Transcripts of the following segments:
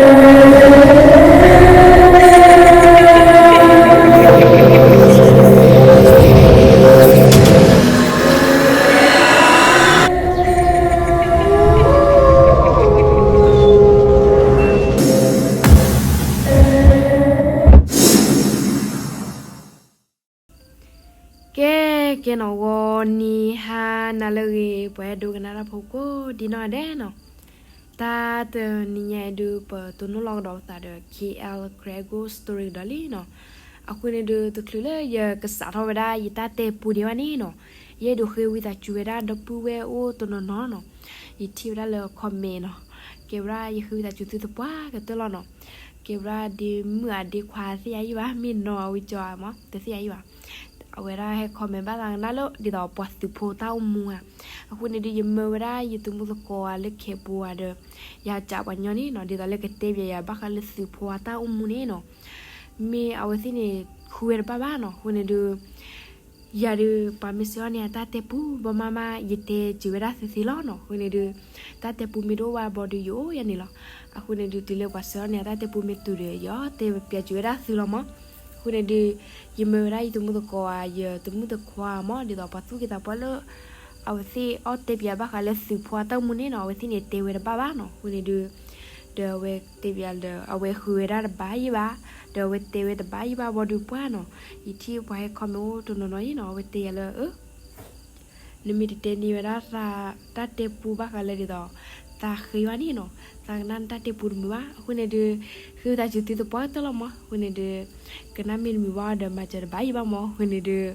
ကဲ, ကဲနီၤ ဂီၤနံၤဟါနၤလၢအဂ့ၤ ပှၤအဲၣ်ဒိးကနၣ်တၢ်ဖိကိးဒံနီၢ်ဒဲးနီၤ, တၢ်တနံၤညါအံၤဒုး ပတိၢ်နီၣ်လီၤကဒီးပသးဒီး K L Karen Ghost Story ကဒီးလံနီၤ. အဃိန့ၣ်ဒုး တချုးလၢယကစးထီၣ်ဝဲဒၣ်ယတၢ်တဲပူဒံးဘၣ်န့ၣ်နီၤ, ယအဲၣ်ဒိးဃ့ဝံသးစူၤဝဲဒၣ်ဒီပုၢ်ဝဲၢ်အိၣ်တနီၤနီၤနီၤ, ယထံၣ်ဝဲဒၣ်လၢ comment နီၤ, ကဲဝဲဒၣ်ယဃ့ဝံသးစူၤသုသပှၢ်ကတၢၢ်လီၤနီၤ. ကဲဝဲဒၣ်ဒ့မုၣ်ဧါဒ့ခွါသ့ၣ်ယၤယံၣ်ဘၣ်, မ့ၢ်နီၢ်အဝံကၠီဧါမး တသ့ၣ်ယၤယံၣ်ဘၣ်. အဝဲဒၣ်ဟဲ comment ဘၣ်သးကနၣ်လၢ ဒ်သိးပှၤသုးဖိတၢ်အိၣ်မူဧါ. အဃိန့ၣ်ဒုး ယမၢဝဲဒၣ်ယတမူသကိးဧါလၢခဲပူၤဧါဒီး ယကးပှၤညီန့ၣ်နီၤ, ဒ်သိးလၢကတဲပၠးယၤဘၣ်ဃးလၢသုးဖိအတၢ်အိၣ်မူန့ၣ်နီၤ, မ့ၢ်အဝဲသ့ၣ်န့ၣ် ဃုဝဲတဘၣ်ဘၣ်နီၤ. အဃိန့ၣ်ဒုး ယၤဒုး ပှၤမ့ၢ်ဆှၢအီၣ်န့ၢ်အတၢ်တဲပူ ဘၣ်မးမး ယတဲစၢၤဝဲဒၣ်သုသ့လီၤနီၤ. အဃိန့ၣ်ဒုး တၢ်တဲပူမ့ၢ်တအိၣ်ဘၣ်ဘၣ်ဒီး ယအိၣ်ယၤန့ၣ်လီၤ. အဃိန့ၣ်ဒုး တုၤလၢပှၤဆှၢအီၣ်န့ၢ်အတၢ်တဲပူမ့ၢ်တုၤဒီး ယတဲပၠးစၢၤဝဲဒၣ်သုလီၤမး. အဃိန့ၣ်ဒုး ယမၢဝဲဒၣ်ယတမူသကိးဧါ ယတမူသခွါမး ဒ်သိးပှၤသူၣ်က့သးပှၢ်လၢ အဝဲသ့ၣ်အီၣ်တဲပၠးဘၣ်ဃးလၢသုးဖိအတၢ်အိၣ်မူန့ၣ်နီၤ, အဝဲသ့ၣ်န့ၣ်တဲဝဲတဘၣ်ဘၣ်နီၤ. အဃိန့ၣ်ဒုး ဒီးအဝဲတဲပၠးဒီး အဝဲဃုဝဲဒၣ်တဘၣ်ယံၣ်ဘၣ်, ဒီးအဝဲတဲဝဲတဘၣ်ယံၣ်ဘၣ်ဘၣ်ဒီးပှၢ်နီၤ, ယထံၣ်ပှၤဟဲ comment အိၣ်တနီၤနီၤယံၣ်နီၤ, အဝဲတဲယၤလၢ အၢ နမ့ၢ်တတဲန့ၢ်ဝဲဒၣ်သးတၢ်တဲပူဘၣ်ဃးလၢဒ်သိး သးဃ့ဘၣ်န့ၣ်နီၤ, သးကနၣ်နတၢ်တဲပူတမုာ်ဘၣ်. အဃိန့ၣ်ဒုး ဃ့ဝံသးစူၤသုသပှၢ်ကတၢၢ်လီၤမး. အဃိန့ၣ်ဒုး ကနၣ်မ့ၢ်တမုာ်ဘၣ်ဒီး မၤစၢၤတဘၣ်ယံၣ်ဘၣ်မး. အဃိန့ၣ်ဒုး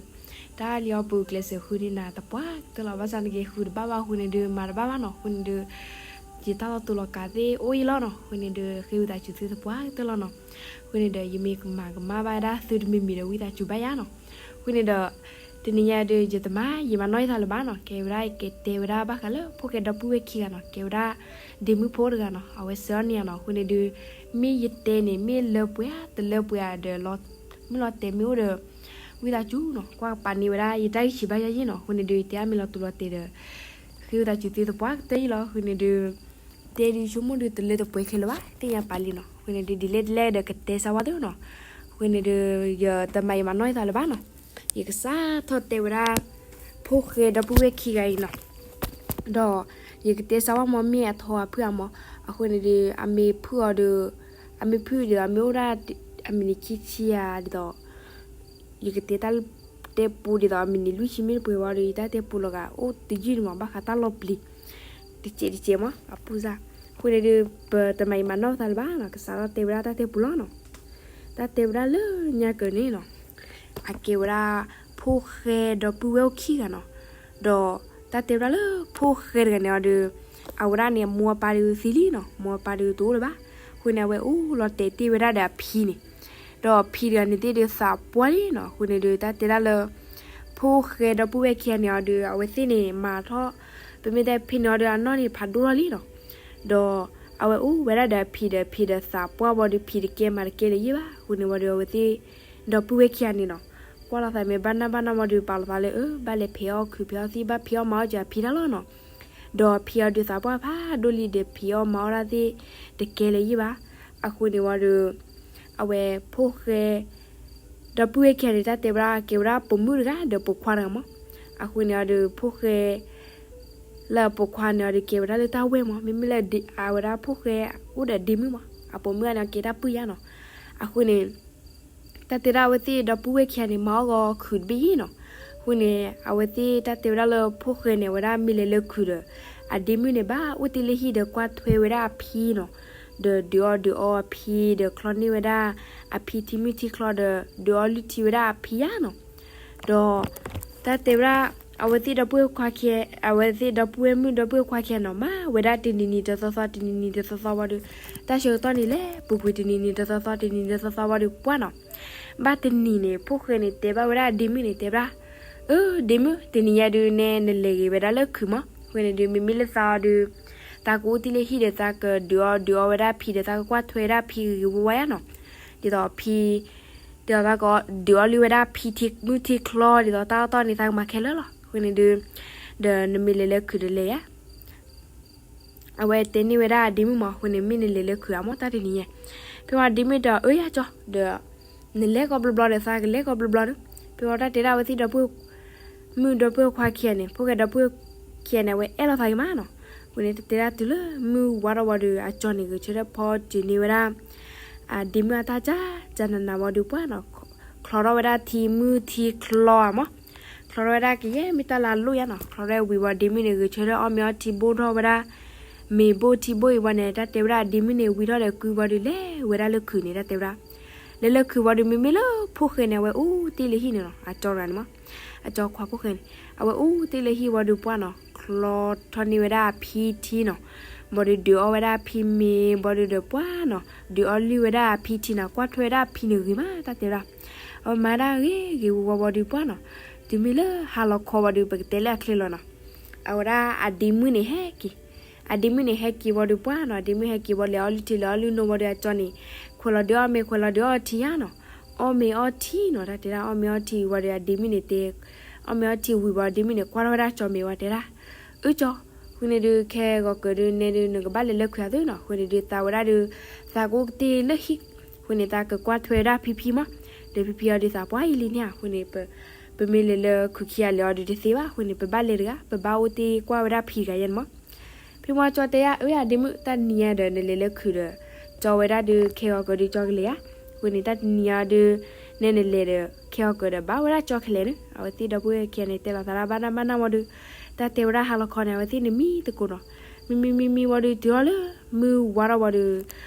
တၢ်လံၤအီပူၤကျဲးစၢးဃုန့ၢ်နၤသပှၢ်ကတၢၢ်လီၤ. ဘၣ်ဆၣ်နက့ၤဃုတဘၣ်ဘၣ်အဃိန့ၣ်ဒုး မၤတဘၣ်ဘၣ်နီၤ. အဃိန့ၣ်ဒုး ယတၢ်လီၤတူာ်လီၤကာ်သ့ၣ်အိၣ်အံၤလီၤနီၤ. အဃိန့ၣ်ဒုး ဃ့ဝံသးစူၤသုသပှၢ်ကတၢၢ်လီၤနီၤ. အဃိန့ၣ်ဒီး ယမ့ၢ်ကမၤကမၣ်ဘၣ်ဝဲဒၣ်သုတမံၤမံၤဒီး ဝံသးစူၤဘၣ်ယၤနီၤ. အဃိန့ၣ်ဒီး တနံၤညါဒုး ယတမၤ ယမၤနီၢ်ယသးလၢၤဘၣ်နီၤ. ကဲဝဲဒၣ်ယကတဲဝဲဒၣ်ဘၣ်ဃးလၢဖိၣ်ဃဲဒီပုၢ်ဝဲၢ်ခံဂၤနီၤ. ကဲဝဲဒၣ် ဒ့မုၣ်ဖိတဂၤနီၤ. အဝဲဆှၢအီၣ်န့ၢ်ယၤနီၤ. အဃိန့ၣ်ဒုး မ့ၢ်ယတဲန့ၣ် မ့ၢ်လၢပှဲၤဧါ တလၢပှဲၤဧါဒီး လီၤမုၢ်လီၤတဲာ်မ့ၢ်အိၣ်ဒီး ဝံသးစူၤနီၤ. ကွၢ်ကပာ်န့ၢ်ဝဲဒၣ် ယတၢ်ဂံၢ်ဆံးဘၣ်ယၤယံၣ်နီၤ. အဃိန့ၣ်ဒုး ယတဲအါမ့ၢ်လီၤတူာ်လီၤတဲာ်ဒီး ဃ့ဝံသးစူၤသုသပှၢ်ကတၢၢ်ယံၣ်လီၤ. အဃိန့ၣ်ဒုး တဲဒုးဆိကမိၣ်ဒုး တလၢတပှဲၤခဲလၢာ်ဘၣ် သ့ၣ်ညါပာ်လံနီၤ. အဃိန့ၣ်ဒုး ဒ်လဲၣ်ဒ်လဲၣ်ဒီး ကတဲစၢ်ဝဲသ့နီၤ. အဃိန့ၣ်ဒုး ယတမၤ ယမၤနီၢ်ယသးလၢၤဘၣ်နီၤ. ယကစးထီၣ်တဲဝဲဒၣ် ဖိၣ်ဃဲဒီပုၢ်ဝဲၢ်ခံဂၤအံၤနီၤ. ဒီးယကတဲစၢ်ဝဲမ့ၢ်မ့ၢ်အထီအဖုၣ်ဧါမး. အဃိန့ၣ်ဒုး အမ့ၢ်ဖုၣ်အီၤဒီး အမ့ၢ်ဖုၣ်ဒ်သိး အမ့ၢ်အိၣ်ဒၣ် အမံးနံးခံဆံဧါဒ်သိး ယကတဲတၢ်တဲပူဒ်သိး အမံးနံးလွံၢ်ဆံမ့ၢ်တပှဲၤဝဲဒီး ယတၢ်တဲပူလီၤဂာ် အိၣ်တယုၢ်န့ၣ်မး ဘၣ်ဃးတၢ်လီၤပျံၤ တစဲးတစဲးမး အပူစၢ်. အဃိန့ၣ်ဒုး ပတမၤ ယမၤနီၢ်သးလၢၤဘၣ်နီၤ. ကစးထီၣ်တဲဝဲဒၣ်တၢ်တဲပူလီၤနီၤ. တၢ်တဲဝဲဒၣ်လၢညါကၢၤန့ၣ်နီၤ အကဲဝဲဒၣ် ဖိၣ်ဃဲဒီပုၢ်ဝဲၢ်အိၣ်ခံဂၤနီၤ. ဒီးတၢ်တဲဝဲဒၣ်လၢဖိၣ်ဃဲတဂၤန့ၣ်အီၤဒီး အဝဲဒၣ်န့ၣ် အမိၢ်အပၢ်ဒုးသံလံနီၤ. မိၢ်အပၢ်ဒုးတအိၣ်လၢၤဘၣ်. အဃိန့ၣ် အဝဲအိၣ်လီၤတဲာ်တ့ၢ်ဝဲဒၣ်ဒီးအဖံန့ၣ် ဒီးအဖံတဂၤန့ၣ်သ့ၣ်ဒုးသးပှၢ်လံနီၤ. အဃိန့ၣ်ဒုး တၢ်တဲဒၣ်လၢ ဖိၣ်ဃဲဒီပုၢ်ဝဲၢ်ခံဂၤန့ၣ်အီၤဒီး အဝဲသ့ၣ်န့ၣ် မၤထီၣ် ပမ့ၢ်တဲဖဲန့ၣ်အီၤဒီး အနီၢ်န့ၣ်ဖးဒိၣ်ထီၣ်လံနီၤ. ဒီးအဝဲအိၣ်ဝဲဒၣ်ဒီးအဖံဒီး ဖံဒီးသးပှၢ်ဝံၤဒီး ဖံတကဲမၤတကဲလၢၤယံၣ်ဘၣ်. အဃိန့ၣ်ဝံၤဒီး အဝဲသ့ၣ်ဒီပုၢ်ဝဲၢ်ခံဂၤန့ၣ်နီၤ ကွၢ်လိာ်သးမ့ၢ်ဘၣ်နၢ်ဘၣ်နၢ်ဝံၤဒီး ပာ်လိာ်သးလၢ အၢ ဘၣ်လဲၤဖံးအီၣ်ခုးဖံးအီၣ်သံၣ် ဘၣ်ဖံးအီၣ်မၤအီၣ်က့ၤအဖံတၢ်လီၤနီၤ. ဒီးဖံအီၤဒုးသးပှၢ်ဖးဒိၣ်လံဒီး ဖံးအီၣ်မၤအီၣ်တၢ်သ့ၣ်တကဲလၢၤယံၣ်ဘၣ်. အဃိန့ၣ်ဝံၤဒီး အဝဲဖိၣ်ဃဲ ဒီပုၢ်ဝဲၢ်ခံဂၤန့ၣ် တၢ်တဲဝဲဒၣ် ကဲဝဲဒၣ်ပိာ်မုၣ်တဂၤဒီးပိာ်ခွါတဂၤမး. အဃိန့ၣ်အီၤဒီး ဖိၣ်ဃဲ လၢအပိာ်ခွါန့ၣ်အီၤဒီး ကဲဝဲဒၣ်လၢတၢ်ဝဲၢ်မး. မ့မ့ၢ်လၢအဝဲဒၣ်ဖိၣ်ဃဲ အိၣ်ဒီးဒ့မုၣ်မး. အပိာ်မုၣ်တဂၤန့ၣ် ကဲတၢ်ပုၢ်ယါနီၤ. အဃိန့ၣ် တၢ်တဲဒၣ်အဝဲသ့ၣ်ဒီပုၢ်ဝဲၢ်ခံဂၤန့ၣ် မၤအီၣ်ဂီၤခုးတဘ့ၣ်ယံၣ်နီၤ. အဃိန့ၣ် အဝဲသ့ၣ်တၢ်တဲဝဲဒၣ်လၢဖိၣ်ဃဲန့ၣ် အဝဲဒၣ်မ့ၢ်လဲၤလၢခုးဒီး အဒ့မုၣ်န့ၣ် ဘၣ်အိၣ်တ့ၢ်လၢဟံၣ်ဒီးကွၢ်ထွဲဝဲဒၣ်အဖံနီၤ. ဒီးဒုးအီၣ်ဒုးအီအဖံ ဒီးချီန့ၢ်ဝဲဒၣ်အဖံထံမုၢ်ထံချီဒီး ဒုးအီၣ်လုၢ်ထံဝဲဒၣ်အဖံယါနီၤ. ဒီး တၢ်တဲဝဲဒၣ် အဝဲသ့ၣ်ဒီပုၢ်ဝဲၢ်ခွါခံ အဝဲသ့ၣ်ဒီပုၢ်ဝဲၢ်မုၣ်ဒီပုၢ်ဝဲၢ်ခွါခံဂၤနီၤ မၤဝဲဒၣ်တနံၤနံၤတသီသီ တနံၤနံၤတသီသီဝံၤဒီး တၢ်ဆၢကတီၢ်န့ၣ်လဲၤပူၤကွံာ်တနံၤနံၤတသီသီ တနံၤနံၤတသီသီဝံၤဒီးပှၢ်နီၤ. ဘၣ်တနံၤန့ၣ် ဖိၣ်ဃဲန့ၣ် တဲဘၣ်ဝဲဒၣ်အဒ့မုၣ်န့ၣ် တဲဝဲဒၣ် အၢ ဒ့မုၣ် တနံၤညါဒုးနဲ နလဲၤဂ့ၤဝဲဒၣ်လၢခုးမး. အဃိန့ၣ်ဒုး မ့မ့ၢ်လၢသးအီၤဒုး သးကအိၣ်တ့ၢ်လၢဟံၣ်ဒီး သးကဒုးအီၣ်ဒုးအီဝဲဒၣ်ဖံဒီး သးကကွၢ်ထွဲဝဲဒၣ်ဖံဂ့ၤဂ့ၤဝါဝါယါနီၤ. ဒ်သိးဖံ ဒ်သိးသးကဒုးအီၣ်လုၢ်ဝဲဒၣ်ဖံထံမုၢ်ထံချီ ဒ်သိးတၢ်အီၣ်တီၢ်န့ၣ် သးကမၤခဲလၢာ်လီၤ. အဃိန့ၣ်ဒုး ဒီးနမ့ၢ်လဲၤလၢခုးဒီးလဲၤယါ အဝဲတဲန့ၢ်ဝဲဒၣ်အဒ့မုၣ်မး အဃိန့ၣ် မ့ၢ်နလဲၤလၢခုးဧါမး တၢ်တနံၤညါ. ဖဲဝံၤအဒ့မုၣ်ဒီး အၢ ယၤကၠီ ဒီး နလဲၤကီးဘျီဘျီဒီး သးကလဲၤကီးဘျီဘျီဒီး. ဖဲဝံၤတၢ်တဲဒၣ်အဝဲသ့ၣ်ဒီပုၢ် မုၣ်ဒီပုၢ်ခွါခံဂၤန့ၣ် ဖိၣ်ဃဲဒီပုၢ်ခံဂၤန့ၣ် အဝဲအဲၣ်လိာ်သးဂ့ၤမးနီၤ. အဃိန့ၣ် တၢ်တဲဒၣ်တုၤလၢမုၢ်ဝါထီၣ်ဝံၤဒီး အကၠီန့ၣ် ဂဲၤဆၢထၢၣ်ဖီအီၣ်စၢၤန့ၢ်ဝဲဒၣ် အဒ့မုၣ်အတၢ်ကၢ်ကၢနးနးဝံၤဒီးပှၢ်နီၤ, ချီထီၣ်ဝဲဒၣ်ထံမုၢ်ထံချီဧါမး, ချီထီၣ်ဝဲဒၣ်ကယဲၢ်မ့ၢ်တၢ်လၢအလိၣ်ယါနီၤ. ချီထီၣ်ဝံၤဝံၤဒီး ဒ့မုၣ်န့ၣ် ဂဲၤဆၢထၢၣ်အီၣ်မ့ၤအီထံဘိၣ်ထီၣ်ဝဲဒၣ် မ့ၤဘိၣ်ထံဘိၣ်အံၤဝံၤန့ၣ် တၢ်တဲဝဲဒၣ်အဒ့မုၣ်န့ၣ် ဝံၤထီၣ်ဒီးကုဝံၤဒီး လဲၤဝဲဒၣ်လၢခုးန့ၣ် တၢ်တဲဝဲဒၣ်. လဲၤလၢခုးဝံၤဒီး မ့မ့ၢ်လၢဖိၣ်ဃဲန့ၣ် အဝဲအိၣ်တ့ၢ်လၢဟံၣ်န့ၣ်နီၤ, အကၠီတဂၤန့ၣ်မး, အကၠီခွါဖိၣ်ဃဲန့ၣ် အဝဲအိၣ်တ့ၢ်လၢဟံၣ်ဝံၤဒီးပှၢ်နီၤ, ချီထီၣ်န့ၢ်ဝဲဒၣ်အဖံထံနီၤ, ဘၣ်ဒီးဒုးအီၣ်ဝဲဒၣ်အဖံမ့ၤ ဘၣ်ဒီးဒီးပှၢ်နီၤ, ဒုးအီၣ်လုၢ်ဝဲဒၣ်အဖံထံနီၤ, ကွၢ်ထွဲဝဲဒၣ်အဖံန့ၣ်ဂ့ၤမး တၢ်တဲဝဲဒၣ်. အဝဲမၤဒၣ်ဂ့ၤဂ့ၤဝီဝီဒီးပှၢ်နီၤ, တုၤမ့ၢ်လၢဟါလီၤခီဝံၤဒီး ပကတဲလၢအချ့လီၤနီၤ, အဝဲဒၣ်အဒ့မုၣ်န့ၣ်ဟဲက့ၤ, အဒ့မုၣ်န့ၣ်ဟဲက့ၤဝံၤဒီးပှၢ်နီၤ, အဒ့မုၣ်ဟဲက့ၤဝံၤ လဲၤအီၣ်လုၢ်ထံ လဲၤအီၣ်လုၢ်နိဝံၤဒီး အကၠီန့ၣ် ခွဲးလီၤဒုးအီၣ်မ့ၤ ခွဲးလီၤဒုးအီထံယါနီၤ, အီၣ်မ့ၤအီထံနီၤ, တၢ်တဲဒၣ်အီၣ်မ့ၤအီထံဝံၤဒီး အဒ့မုၣ်န့ၣ်တဲ, အီၣ်မ့ၤအီထံဝံၤဝံၤ အဒ့မုၣ်န့ၣ် ကွၢ်ထီၣ်ဝဲဒၣ်ကၠီမ့ၤဝံၤတဲဒၣ်, အၢကၠီ, ဃုာ်န့ၣ်ဒုး ခဲဂီၤကၢၤဒုး နဲဒုး နကဘၣ်လဲၤလၢခုးအသိးနီၤ, ဃုာ်န့ၣ်ဒုး သးဝဲဒၣ်ဒုး သးကအိၣ်ကတ့ၢ်လၢဟံၣ်, ဃုာ်န့ၣ် သးကကွၢ်ထွဲဝဲဒၣ်ဖံဖံမး, ဒီးဖံဖံအီၤဒုးသးပှၢ်အံၤလံန့ၣ်ဧါ, ဃုာ်န့ၣ် ပမ့ၢ်လဲၤလၢခုးခံဂၤလဲၤအီၤဒုးတသ့ဘၣ်, ဃုာ်န့ၣ် ပဘၣ်လဲၤတဂၤ, ပဘၣ်အိၣ်တ့ၢ်ကွၢ်ဝဲဒၣ်ဖံတဂၤယဲန့ၣ်မး. ဖံမီကၠီတဲယါ အၢ အဒ့မုၣ် တၢ်တနံၤညါဒီး နလဲၤလၢခုးဒီး ကၠီဝဲဒၣ်ဒုး ခဲဂီၤကၢၤဒုးကၠီကလဲၤဧါ, ဃုာ်န့ၣ် တၢ်တနံၤညါဒုး နဲနလဲၤဒီး ခဲဂီၤကၢၤဒီး ဘၣ်ဝဲဒၣ်ကၠီခဲလဲၣ်န့ၣ်, အဝဲသ့ၣ်ဒီပုၢ်ဝဲၢ်ခံဂၤန့ၣ် တဲလီၤသးဒၣ်ဘၣ်နၢ်ဘၣ်နၢ်ဝံၤဒီး တၢ်တဲဝဲဒၣ်ဟါလီၤခီန့ၣ် အဝဲသ့ၣ်န့ၣ်မံသကိးနီၤ, မံမံမံမံဝံၤဒီး တုၤအီၤလၢ မုၢ်ဝါထီၣ်ဝံၤဒီး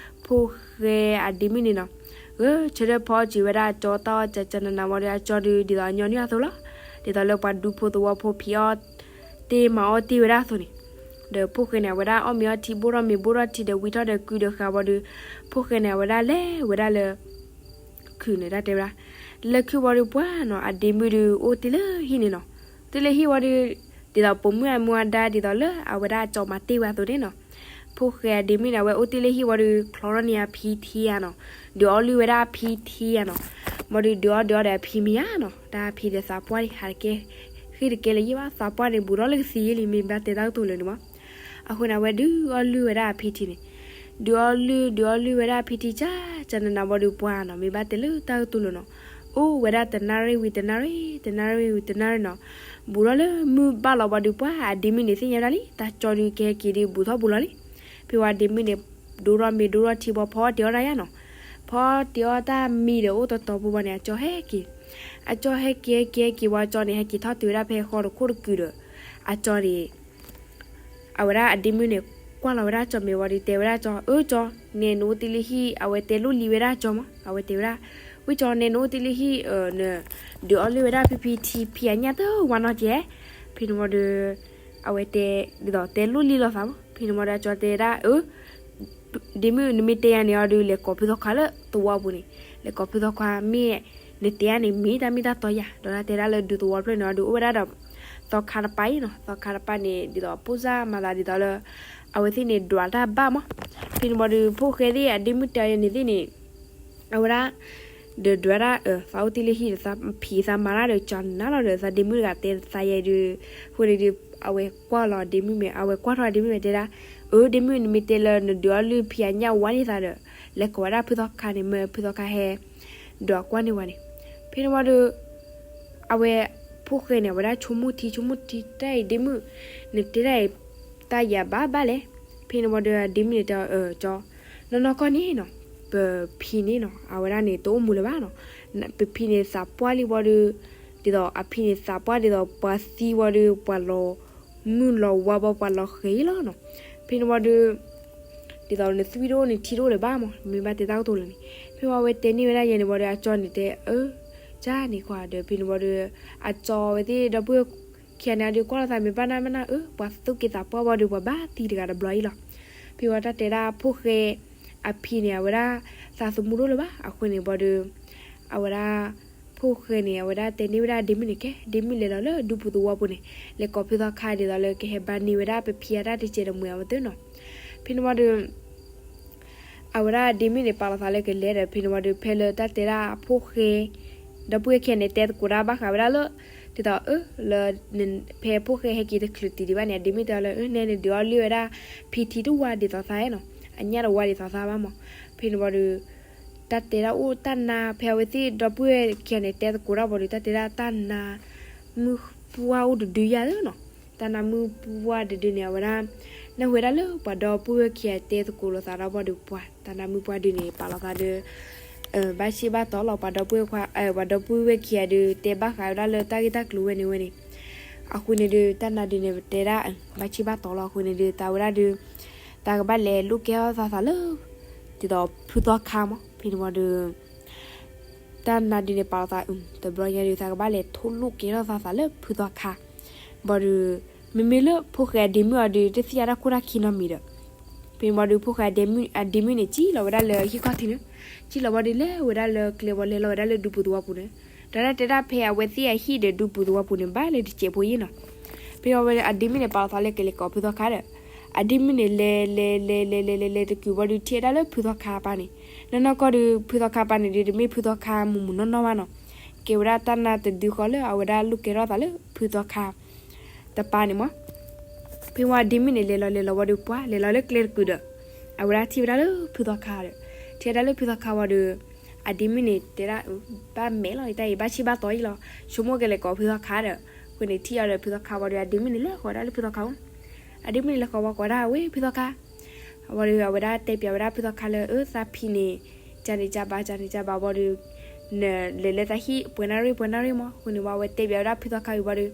ဖိၣ်ဃဲအဒ့မုၣ်န့ၣ်နီၤ, ဂဲၤဆၢထၢၣ်ဖီအီၣ်စၢၤဝဲဒၣ်အကၠီ တၢ်အီၣ်ကၠီကၠီနးနးဝံၤဒီး အကၠီဒုး ဒ်သိးအညီနုၢ်အသိးလီၤ, ဒ်သိးလၢပှၤဒူဖိသဝီဖိဖံးအီၣ်တ့ၢ်မၤအီၣ်တ့ၢ်ဝဲဒၣ်အသိးန့ၣ်, ဒီးဖိၣ်ဃဲန့ၣ် အဝဲဒၣ်အီၣ်မ့ၤအီထံဘိၣ်ထီၣ်မ့ၤဘိၣ်ထီၣ်ထံဒီးဝံၤထီၣ်ဒီးကုဒီးဃာ်ဝံၤဒီး ဖိၣ်ဃဲန့ၣ် အဝဲဒၣ်လဲၤဝဲဒၣ်လၢ ခုးန့ၣ် တၢ်တဲဝဲဒၣ်, လဲၤခုးဝံၤဒီးပှၢ်နီၤ အဒ့မုၣ်ဒုးအိၣ်တ့ၢ်လၢဟံၣ်န့ၣ်နီၤ, တ့ၢ်လၢဟံၣ်ဝံၤဒီး ဒ်သိးပိာ်မုၣ်အမူအဒါဒ်သိးလၢအဝဲဒၣ်အကၠီမၤတ့ၢ်ဝဲအသိးန့ၣ်နီၤ, ဖိၣ်ဃဲအဒ့မုၣ်န့ၣ် အဝဲအိၣ်တ့ၢ်လၢဟံၣ်ဝံၤဒီး ချီထီၣ်န့ၢ်အဖံထံဧါနီၤ, ဒုးအီၣ်လုၢ်ဝဲဒၣ်အဖံထံဧါနီၤ, ဘၣ်ဒီးဒုးအီၣ်ဒုးအီၣ်ဒီးအဖံမ့ၤဧါနီၤ, တၢ်ဖံဒီးသးပှၢ်လံ ဟးတကဲ, ဃ့ၢ်တကဲလၢၤယဲၢ်ဘၣ် သးပှၢ်န့ၣ် ဘူးထီၣ်လၢကသံယဲၢ်လံ မ့ၢ်ဘၣ်တဲတၢ်ကတိၤလၢာ်န့ၣ်မး, အဃိန့ၣ် အဝဲဒုးအီၣ်လုၢ်ဝဲဒၣ်အဖံထံန့ၣ်, ဒုးအီၣ်လုၢ် ဒုးအီၣ်လုၢ်ဝဲဒၣ်အဖံထံ ကၠီကၠီနးနးဝံၤဒီးပှၢ်နီၤ မ့ၢ်ဘၣ်တဲလၢတၢ်ကတိၤလၢာ်နီၤ, အိၣ်ဝဲဒၣ်တနၣ်ရံၣ်ဝံၤတနၣ်ရံၣ် တနၣ်ရံၣ်ဝံၤတနၣ်ရံၣ်နီၤ, ဘူးထီၣ်လၢမုၢ်ဘၣ်လီၤဝံၤဒီးပှၢ် အဒ့မုၣ်န့ၣ်သ့ၣ်ညါဒၣ်လံ တၢ်ကၠီဒုးကဟဲက့ၤဒုးဘူးထီၣ်ဘူးလီၤလံ, ဖဲဝံၤအဒ့မုၣ်န့ၣ် ဒိထီၣ်မ့ၤဒိထီၣ်ထံဘၣ် ဖီအီၣ်တ့ၢ်အီၣ်ဒၣ်ယါနီၤ, ဖီအီၣ်တ့ၢ်အီၣ်တၢ်မံဒီးအိၣ်တတီၤဖိဘၣ်န့ၣ် အကၠီဟဲက့ၤ, အကၠီဟဲက့ၤဟဲက့ၤဟဲက့ၤဝံၤ အကၠီန့ၣ် ဟဲက့ၤထီၣ်တုၤဝဲဒၣ်ဖဲဃီတခိၣ်တကုာ်ဒီး အကၠီန့ၣ် အဝဲဒၣ်အဒ့မုၣ်န့ၣ် ကွၢ်လီၤဝဲဒၣ်ကၠီမ့ၤဝံၤဒီး တဲဝဲဒၣ်ကၠီ အၢကၠီ, နဲနအိၣ်တ့ၢ်လၢဟံၣ် အဝဲတဲလိၣ်လံဝဲဒၣ်ကၠီမး အဝဲတဲဝဲဒၣ်, ဝံၣ်ကၠီ နဲနအိၣ်တ့ၢ်လၢဟံၣ် နဒုးအီၣ်လုၢ်ဝဲဒၣ်ဖံဖံထံဖံအညၣ်တဝါနီၢ်ကဲ, ဖဲန့ၣ်ဝံၤဒီး အဝဲတဲ ဒ်သိးတဲလိၣ်လံလိာ်သးမး ဖဲန့ၣ်ဝံၤဒီးကၠီတဲဒၣ် အၢ ဒ့မုၣ် နမ့ၢ်တဲယၤန့ၣ်အီၤဒုး လဲၤကိးဖုသီခါလၢသဝီပူၤန့ၣ်, လဲၤကိးဖုသီခါ မ့ၢ်နတဲယၤန့ၣ် မ့ၢ်တၢ်မ့ၢ်တၢ်တီယၤ ဒီးတၢ်တဲဒၣ်လၢဒူသဝီဖျၢၣ်န့ၣ်အီၤဒုး အိၣ်ဝဲဒၣ်ဒီး သီခါတပၤအံၤနီၤ, သီခါတပၤန့ၣ် ဒ်သိးအပိၢ်စၢ်မၤသးဒ်သိးလၢ အဝဲသ့ၣ်န့ၣ် ဒွးတၢ်ဘၣ်မး, ဖဲန့ၣ်ဝံၤဒီး ဖိၣ်ဃဲသ့ၣ်အဒ့မုၣ်တဲအီၤယၤန့ၣ်သ့ၣ်န့ၣ် အဝဲဒၣ် ဒီးဒွးဒၣ် သးအိၣ်တ့ၢ်လၢဟံၣ်ဒီး သးဖံးသးမၤတၢ်ဒီးကၠီနၤလီၤဒီး သးဒ့မုၣ်တဂၤတဲသးယဲဒုး, အဃိန့ၣ်ဒုး အဝဲကွၢ်လီၤဒ့မုၣ်မဲာ် အဝဲကွၢ်ထီၣ်ဒ့မုၣ်မဲာ်တဲဒၣ်, အၢ ဒ့မုၣ် နမ့ၢ်တဲလၢနဒုးအီၣ်လုၢ်ဖံအညၣ်ဝါန့ၢ်သးဒီး လဲၤကိးဝဲဒၣ်ဖုသီခါန့ၣ် မ့ၢ်ဖုသီခါဟဲ ဒွးကွၢ်န့ၢ်ဝဲန့ၣ်, ဖဲန့ၣ်ဝံၤဒီး အဝဲ ဖိၣ်ဃဲန့ၣ် အဝဲဒၣ်ဆိကမိၣ်ထံဆိကမိၣ်ထံ တၢ်အံၤဒ့မုၣ် နတဲဒၣ်အံၤ တၢ်ယၤဘၣ်ဘၣ်လဲၣ်, ဖဲန့ၣ်ဝံၤဒီး ဒ့မုၣ်န့ၣ်တဲအီၤ ကၠီ နီၢ်နီၢ်ကီၢ်န့ၣ်နီၤ, ပဖံန့ၣ်နီၤ အဝဲဒၣ်န့ၣ် တအိၣ်မူလၢၤဘၣ်နီၤ, ပဖံန့ၣ်သးပှၢ်လံဝံၤဒီး ဒ်သိးအဖံန့ၣ်သးပှၢ်ဒ်သိးပှၤသံဝံၤဒီး ပှၤလီၤမုၢ်လီၤဝါဘၣ် ပှၤလီၤဃဲၤလီၤနီၤ, ဖဲန့ၣ်ဝံၤဒီး ဒ်သိးနသွံၣ်တအိၣ်န့ၣ် ထံတအိၣ်လၢၤဘၣ်မး မ့ၢ်ဘၣ်တဲတၢ်ကတိၤလၢာ်န့ၣ်, ဖဲဝံၤအဝဲတဲန့ၢ်ဝဲဒၣ်ယဲန့ၣ်ဝံၤဒီး အကၠီန့ၣ်တဲ အၢ ကၠီန့ၣ်ကွၢ်ဒီး ဖဲန့ၣ်ဝံၤဒီး အကၠီဝဲသ့ၣ်ဒီပုၢ်ဝဲၢ်ခံဂၤန့ၣ်ဒီး ကွၢ်လိာ်သးမ့ၢ်ဘၣ်နၢ်မ့ၢ်နၢ် အၢ ပှၤသူၣ်က့သးပှၢ်ဝံၤဒီး ပှၤဘၣ်သံတဂၤတဘျီအံၤလီၤ. ဖဲဝံၤတၢ်တဲဒၣ်ဖိၣ်ဃဲအဖံန့ၣ် အဝဲဒၣ်သးသမူတအိၣ်လၢၤဘၣ် အဃိန့ၣ်ဝံၤဒီး အဝဲဒၣ် ဖိၣ်ဃဲန့ၣ် အဝဲဒၣ်တဲန့ၢ်ဝဲဒၣ်ဒ့မုၣ်န့ၣ် ကဲ ဒ့မုၣ်လဲၤလီၤလၢဒူပူၤသဝီပူၤန့ၣ် လဲၤကိးဖုသီခါဒ်သိးလၢကဟဲဘၣ်န့ၢ်ဝဲဒၣ်ပဖံအတၢ်တစဲးတမှဲၤအဝဲသ့ၣ်နီၤ. ဖဲန့ၣ်ဝံၤဒီး အဝဲဒၣ်ဒ့မုၣ်န့ၣ် ပာ်လီၤသးလၢကလဲၤဒီး ဖဲန့ၣ်ဝံၤဒီး ဖဲလၢတၢ်တဲဒၣ်အဖိၣ်ဃဲ ဒီပုၢ်ဝဲၢ်ခံဂၤန့ၣ် တဲသကိးတၢ်ဘၣ်ဃးဝဲဒၣ်လၢ တ ဒ်သိးအၢ လၢ ဖဲဖိၣ်ဃဲဟဲက့ၤတချုးတံၢ်ဒံးဘၣ်န့ၣ် အဒ့မုၣ်တဲလၢ အၢ နဲန့ၣ်ဒုးအီၣ်လုၢ်ဝဲဒၣ် ဖံထံတဝါဒ်သိးသးနီၤ, အညၣ်တဝါဒ်သိးသးဘၣ်မး. ဖဲန့ၣ်ဝံၤဒီး တၢ်တဲဒၣ်အိၣ်တၢ်နါ ဖဲအဝဲသ့ၣ်ဒီပုၢ်ဝဲၢ်ခံဂၤန့ၣ် တဲသကိးတၢ်ဘၣ်ဒီး တၢ်တဲဒၣ်တၢ်နါ မုၢ်ပှၢ်အိၣ်တဒုယၤသနီၤ. တၢ်နါမုၢ်ပှၢ်တဒုန့ၣ် အဝဲဒၣ် နၢ်ဟူဝဲဒၣ်လၢပှၤဒီပုၢ်ဝဲၢ်ခံဂၤတဲသကိးလိာ်သးဒီးဘၣ်ဒီး ပှၤတၢ်နါမုၢ်ပှၢ်ဒုန့ၣ် ပာ်လီၤသးဒီး ဘၣ်ဆ့ၣ်ဘၣ်တီလီၤ ပှၤဒီပုၢ်ဝဲၢ်ခွါ ပှၤဒီပုၢ်ဝဲၢ်ခံဂၤဒီး တဲဘၣ်ဃးဝဲဒၣ်လၢတၢ်ဂ့ၢ်တၢ်ကျိၤဝဲန့ၣ်ဝဲန့ၣ်. အဃိန့ၣ်ဒီး တၢ်နါဒုန့ၣ် ပတဲဒၣ် ဘၣ်ဆ့ၣ်ဘၣ်တီလီၤ. အဃိန့ၣ်ဒီး သးဝဲဒၣ်ဒီး သးကဘၣ်လဲၤလိၣ်ကဲထီၣ်သးသးလၢ ဒ်သိးဖုသီခါမး. ဖဲန့ၣ်ဝံၤဒီး တၢ်နါဒုန့ၣ် ပာ်လီၤသး တဘျီညါဒီး သးကဘၣ်လဲၤထိၣ်လိၣ်ကဲထီၣ်သးသးလၢဖုသီခါ. ဘၣ်ဒီး မ့မ့ၢ်လၢဖိၣ်ဃဲအဒ့မုၣ်အီၤဒီး တသ့ၣ်ညါတၢ်ခိၣ်တၢ်ခံနီတမံၤဒီး ဖဲန့ၣ်ဝံၤဒီး ဖိၣ်ဃဲအဒ့မုၣ်န့ၣ် စံၣ်လီၤဝဲဒၣ်လၢဟံၣ်ခီၣ်ထံးန့ၣ်, စံၣ်လီၤဝံၤဒီး လဲၤဝဲဒၣ်လၢကျဲဝံၤ လဲၤလီၤဝဲဒၣ်လၢဒူပူၤသဝီပူၤန့ၣ်, ဒီးတၢ်တဲဒၣ်ဖဲအဝဲသ့ၣ်အဟံၣ်ဒီးဒူပူၤသဝီပူၤန့ၣ် ဘၣ်လၢတစဲးဖိယ့ၢ်နီၤ. ဖဲန့ၣ်ဝံၤဒီး အဒ့မုၣ်န့ၣ် ပာ်လီၤသးလၢကလဲၤကိးဖုသီခါဒီး အဒ့မုၣ်န့ၣ် လဲၤလဲၤလဲၤလဲၤလဲၤလဲၤလဲၤတကုာ်ဝံၤဒီး ထံၣ်ဝဲဒၣ်လၢဖုသီခါအပၢ်န့ၣ်, နီၢ်နီၢ်ကီၢ်ဒီး ဖုသီခါအပၢ်န့ၣ်ဒီး တမ့ၢ်ဖုသီခါမုၢ်မုၢ်နီၢ်နီၢ်ဘၣ်နီၤ, ကဲဝဲဒၣ်တၢ်နါတဒုဃီလၢအဝဲဒၣ်လိၣ်ကဲထီၣ်သးလၢဖုသီခါ တပၢ်န့ၣ်မး. ဖဲဝံၤအဒ့မုၣ်န့ၣ် လဲၤလီၤလဲၤလီၤဝံၤဒီး ပှၤလဲၤလီၤလၢကျဲတကုာ်ဒီး အဝဲဒၣ်ထံၣ်ဝဲဒၣ်လၢဖုသီခါဒီး ထံၣ်ဝဲဒၣ်လၢဖုသီခါဝံၤဒီး အဒ့မုၣ်န့ၣ် တဲဒၣ် ဘၣ်မဲာ်လီၤ တၢ်အံၤ ဘၣ်ဆ့ၣ်ဘၣ်တီယံလီၤ, ဆိကမိၣ်ကလဲၤကိးဖုသီခါဒီး အဃိန့ၣ် ထံၣ်အီၤဒီးဖုသီခါဝံၤဒီး အဒ့မုၣ်န့ၣ် လဲၤဃီၤဝဲဒၣ်လၢဖုသီခါအအိၣ်, အဒ့မုၣ်န့ၣ် လဲၤဃီၤဝံၤကိးဒၣ် ဝ့ၢ်ဖုသီခါ ဝံၤဒီး အဝဲဒၣ်တဲပၠးဝဲဒၣ်ဖုသီခါလၢ အၢ သးဖံန့ၣ် ကန့ၣ်ကဘၣ် ကန့ၣ်ကဘၣ်ဝံၤဒီး နလဲၤလၢသးဟံၣ် ပှဲၤနၣ်ရံၣ် ပှဲၤနၣ်ရံၣ်မး. အဃိန့ၣ်ဝံၤ အဝဲတဲပၠးဝဲဒၣ်ဖုသီခါဝံၤဘၣ်ဒီး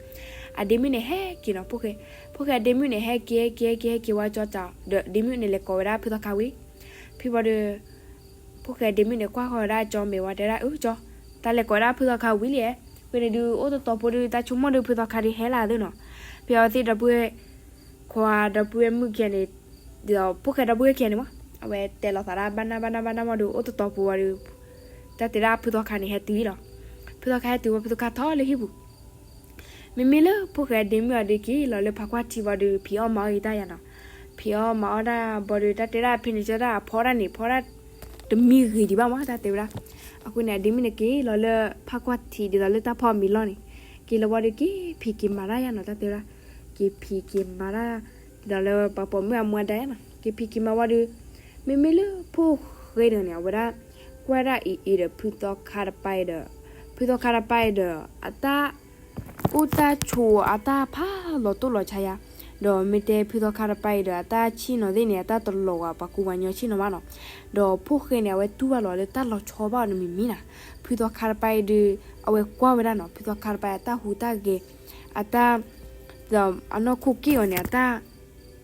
အဒ့မုၣ်န့ၣ် ဟဲက့ၤနီၤ ဖိၣ်ဃဲ, ဖိၣ်ဃဲအဒ့မုၣ်န့ၣ် ဟဲက့ၤ ဟဲက့ၤ ဟဲက့ၤ ဟဲက့ၤဝံၤကၠီတၢ်ဒီး ဒ့မုၣ်န့ၣ် လဲၤကိးဝဲဒၣ်ဖုသီခါဝံၤ, ဖဲဝံၤဒီး ဖိၣ်ဃဲအဒ့မုၣ်န့ၣ် ကွၢ်ဃီၤဝဲဒၣ်ကၠီမဲာ်ဝံၤ တဲဒၣ် အၢ ကၠီ, တၢ်လဲၤကိးဝဲဒၣ်ဖုသီခါဝံၤလံ, အဃိန့ၣ်ဒုး အိၣ်တတီၤဖိဒီး တၢ်ဆိကမိၣ်ဒီးဖုသီခါဒီးဟဲလၢအသ့နီၤ, ဖဲအဝဲသ့ၣ်ဒီပုၢ်ဝဲၢ်ခွါဒီပုၢ်ဝဲၢ်မုၣ်ခံဂၤန့ၣ် ဒီးဖိၣ်ဃဲဒီပုၢ်ဝဲၢ်ခံဂၤန့ၣ်မး အဝဲတဲလီၤသးဒၣ် ဘၣ်နၢ်ဘၣ်နၢ်ဘၣ်နၢ်မးဒီး အိၣ်တတီၤဖိဝံၤဒီး တၢ်တဲဒၣ်ဖုသီခါန့ၣ် ဟဲတုၤလီၤ, ဖုသီခါဟဲတုၤဝံၤ ဖုသီခါထီၣ်လၢဟံၣ်ပူၤ, မ့မ့ၢ်လၢဖိၣ်ဃဲအဒ့မုၣ်အီၤဒီး က့ၤလီၤလၢဖးကွၢ်ထံဝံၤဒီး ဖံးအီၣ်မၤအီၣ်ဂ့ၤတၢ်ယၤနီၤ, ဖံးအီၣ်မၤအီၣ်တၢ်ဘၣ်ဒီး တၢ်တဲဒၣ်ဖဲန့ၣ်ကၠီတၢ်အဖီတၢ်န့ၣ် ဖီတၢ်တမံၤဂ့ၤဒံးဘၣ်မး တၢ်တဲဝဲဒၣ်, အဃိန့ၣ် အဒ့မုၣ်န့ၣ် က့ၤလီၤလၢဖးကွၢ်ထံဒ်သိးလၢတၢ်ဖီအမံၤလီၢ်န့ၣ်, က့ၤလီၤဝံၤဒီး က့ၤဖံးက့ၤမၤတၢ်ယၤနီၤ တၢ်တဲဝဲဒၣ်, က့ၤဖံးက့ၤမၤတၢ် ဒ်သိးလၢပှၤပိာ်မုၣ်အမူအဒါယၤနီၤ, က့ၤဖံးက့ၤမၤဝံၤဒီး မ့မ့ၢ်လၢဖိၣ်ဃဲန့ၣ်န့ၣ် အဝဲဒၣ် ကွၢ်ဒၣ်အံၤအံၤဒီး ဖုသီခါတပၤအံၤဒီး ဖုသီခါတပၤအံၤဒီး အတၢ် အိၣ်တၢ်ဆိးအတၢ်ဖးလီၤတိၢ်လီၤဆါယၤ, ဒီးမ့ၢ်တဲဖုသီခါတပၤအံၤဒီး အတၢ်ဆ့ၣ်နီၤသ့ၣ်န့ၣ် အတၢ်တလီၤဂာ်ပှၤကူပှၤညီဆ့ၣ်နီၤဘၣ်နီၤ, ဒီးဖိၣ်ဃဲန့ၣ် အဝဲတူၢ်ဘၣ်လီၤလၢတၢ်လီၤဆီဘၣ်အီၤတမံၤမံၤနီၤ, ဖုသီခါတပၤအံၤဒီး အဝဲကွၢ်ဝဲဒၣ်နီၤ ဖုသီခါတပၤအံၤအတၢ်ဟူးတၢ်ဂဲၤ အတၢ် ဒီးအနီၢ်ခိက့ၣ်အီၤန့ၣ် အတၢ်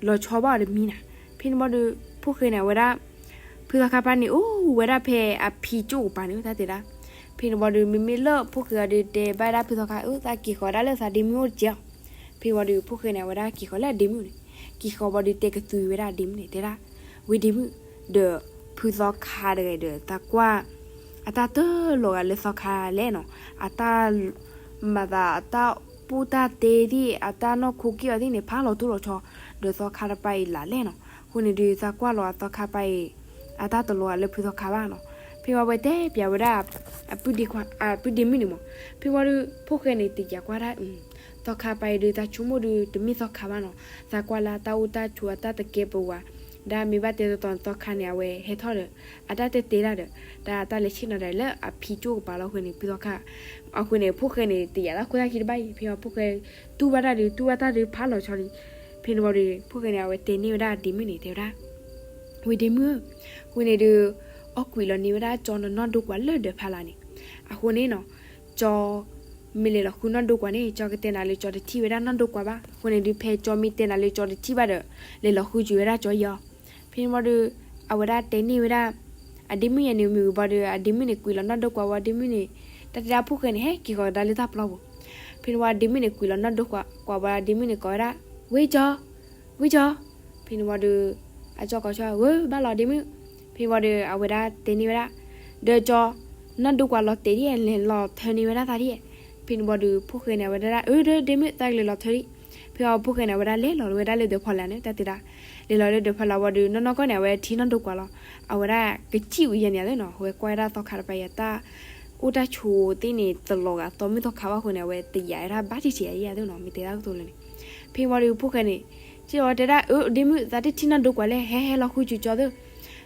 လီၤဆီဘၣ်အီၤတမံၤနီၤ, ဖဲန့ၣ်ဘၣ်ဒီး ဖိၣ်ဃဲန့ၣ် အဝဲဒၣ် ဖုသီခါတပၤန့ၣ်အိၣ်ဝဲဒၣ်ဖဲအဖံကၠိၣ်ကပၤန့ၣ် တၢ်တဲဒၣ်, ဖဲန့ၣ်ဘၣ်ဒီး မ့မ့ၢ်လၢဖိၣ်ဃဲအီၤဒီး တဲဘၣ်ဒၣ်ဖုသီခါ အၢ သးက့ၤဃီၤဒၣ်လၢသးဒ့မုၣ်အိၣ်တက့ၢ်အီၤ, ဖဲဝံၤဒီး ဖိၣ်ဃဲန့ၣ် အဝဲဒၣ်က့ၤဃီၤလၢအဒ့မုၣ်န့ၣ်, က့ၤဃီၤဘၣ်ဒီး တဲကသူဝဲဒၣ်အဒ့မုၣ်န့ၣ် တဲဒၣ်, ဝ့ၢ်ဒ့မုၣ် ဒီးဖုသီခါတဂၤဒီး သးကွၢ် အတၢ်တလီၤဂာ်လၢသီခါလဲၣ်နီၤ, အတၢ် မၤသးအတၢ်ပူၣ်တၢ်တဲသ့ၣ် အတၢ်နီၢ်ခိက့ၣ်အီၤသ့ၣ်န့ၣ် ဖးလီၤတိၢ်လီၤဆီ ဒီးသီခါတပၤအံၤလၢ်လဲၣ်နီၤ, အဃိန့ၣ်ဒီး သးကွၢ်လီၤအသီခါတပၤအံၤ အတၢ်တလီၤဂာ်လၢဖုသီခါဘၣ်နီၤ, ဖဲဝံၤဝဲတဲပၠးဝဲဒၣ် အပုၢ်ဒ့ခွါ အပုၢ်ဒ့မုၣ်န့ၣ်မး, ဖဲဝံၤဒီး ဖိၣ်ဃဲန့ၣ် တယာ်ကွၢ်ဒၣ် သီခါတပၤအံၤဒီး သးဆိကမိၣ်ဒီး တမ့ၢ်သီခါဘၣ်နီၤ, သးကွၢ်လၢတၢ်အိၣ်တၢ်ဆိးအတၢ်တကဲပဝး ဒၣ်မ့ၢ်ဘၣ်တဲတီတီန့ၣ် သီခါန့ၣ် အဝဲဟဲထီၣ်ဒီး အတၢ်တဲတဲဒၣ်ဒီး တၢ်တၢ်လဲၤဆ့ၣ်နီၤဒၣ်လၢအဖံကၠိၣ်ကပၤလီၤအဃိန့ၣ် ဖုသီခါ အဃိန့ၣ် ဖိၣ်ဃဲန့ၣ် တယာ်တၢ်ခိၣ်တၢ်ခံတဘၣ်အံၤ ဖဲဝံၤဖိၣ်ဃဲ တူၢ်ဘၣ်တၢ်ဒီး တူၢ်ဘၣ်တၢ်ဒီးဖးလီၤဆီလံ, ဖဲန့ၣ်ဝံၤဒီး ဖိၣ်ဃဲန့ၣ် အဝဲတဲန့ၢ်ဝဲဒၣ်ဒ့မုၣ်န့ၣ် တဲဝဲဒၣ် ဝ့ၢ်ဒ့မုၣ်ဧၢ, အဃိန့ၣ်ဒီး အီၣ်ကွံာ်လီၤန့ၢ်ဝဲဒၣ်ကၠီနီၢ်နီၢ်ဒိကွာ်လၢဒၢးဖးလာ်န့ၣ်, အဃိန့ၣ်နီၤ ကၠီ မ့ၢ်လဲၤလီၤဃုနီၢ်ဒိကွာ်န့ၣ် ကၠီကတဲနၤလၢကၠီတထံၣ်ဝဲဒၣ်နီၢ်ဒိကွာ်ဘၣ်, အဃိန့ၣ်ဒီး ဖဲကၠီမ့ၢ်တဲနၤလၢကၠီတထံၣ်ဘၣ်ဒီး လဲၤလီၤဃုက့ၤဝဲဒၣ်ကၠီယီၤ, ဖဲန့ၣ်ဝံၤဒီး အဝဲဒၣ်တဲန့ၢ်ဝဲဒၣ် အဒ့မုၣ်ယဲန့ၣ်မ့ၢ်ဝံၤဘၣ်ဒီး အဒ့မုၣ်န့ၣ် ကွံာ်လီၤနီၢ်ဒိကွာ်ဝံၤ အဒ့မုၣ်န့ၣ် တၢ်တဲဒၣ်ဖိၣ်ဃဲန့ၣ် ဟဲက့ၤဃီၤကဒါလၢတၢ်ပျီပူၤ, ဖဲန့ၣ်ဝံၤအဒ့မုၣ်န့ၣ် ကွံာ်လီၤနီၢ်ဒိကွာ်ဝံၤ အဒ့မုၣ်န့ၣ် ကိးဝဲဒၣ် ဝ့ၢ်ကၠီ ဝ့ၢ်ကၠီ, ဖဲန့ၣ်ဝံၤဒီး အကၠီကိးဆၢ ဝ့ၢ် ဘၣ်လီၤဒ့မုၣ်, ဖဲန့ၣ်ဝံၤဒီး အဝဲဒၣ်တဲန့ၢ်ဝဲဒၣ် ဒီးကၠီ နီၢ်ဒိကွာ်လီၤတဲာ်ဒ်လဲၣ် လီၤထၢန့ၢ်ဝဲဒၣ်သးဒ်လဲၣ်, ဖဲန့ၣ်ဝံၤဒီး ဖိၣ်ဃဲန့ၣ် အဝဲဒၣ် အၢ ဒီးဒ့မုၣ် သးကလဲၤလီၤထၢဒံး, ဖဲဝံၤဖိၣ်ဃဲန့ၣ် အဝဲဒၣ်လဲၤလီၤဝဲဒၣ်လၢဒၢးဖီလာ်န့ၣ် တၢ်တဲဒၣ်, လဲၤလီၤလၢဒၢးဖီလာ်ဝံၤဒီး နီၢ်နီၢ်ကီၢ်န့ၣ် အဝဲထံၣ်နီၢ်ဒိကွာ်လီၤ, အဝဲဒၣ်ကစံၣ်ဝံၤယဲန့ၣ်လီၤနီၤ အဝဲကွၢ်ဝဲဒၣ်သီခါတပၤယဲတၢ် အိၣ်တၢ်ဆိးသ့ၣ်န့ၣ် တလီၤဂာ်သီမုၢ်သီခါဘၣ်အဃိန့ၣ် အဝဲတယာ်ဝဲဒၣ်ဘၣ်ထံၣ်ထံၣ်အယဲၢ်သ့ၣ်နီၤ မ့ၢ်တဲတၢ်ကတိၤလၢာ်န့ၣ်. ဖဲဝံၤဒီးဖိၣ်ဃဲန့ၣ် စံးလီၤဝဲတဲဒၣ် အၢ ဒ့မုၣ် သးတထံၣ်နီၢ်ဒိကွၢ်လဲၣ် ဟဲဟဲလီၤဃုစူၤကၠီသ့ၣ်.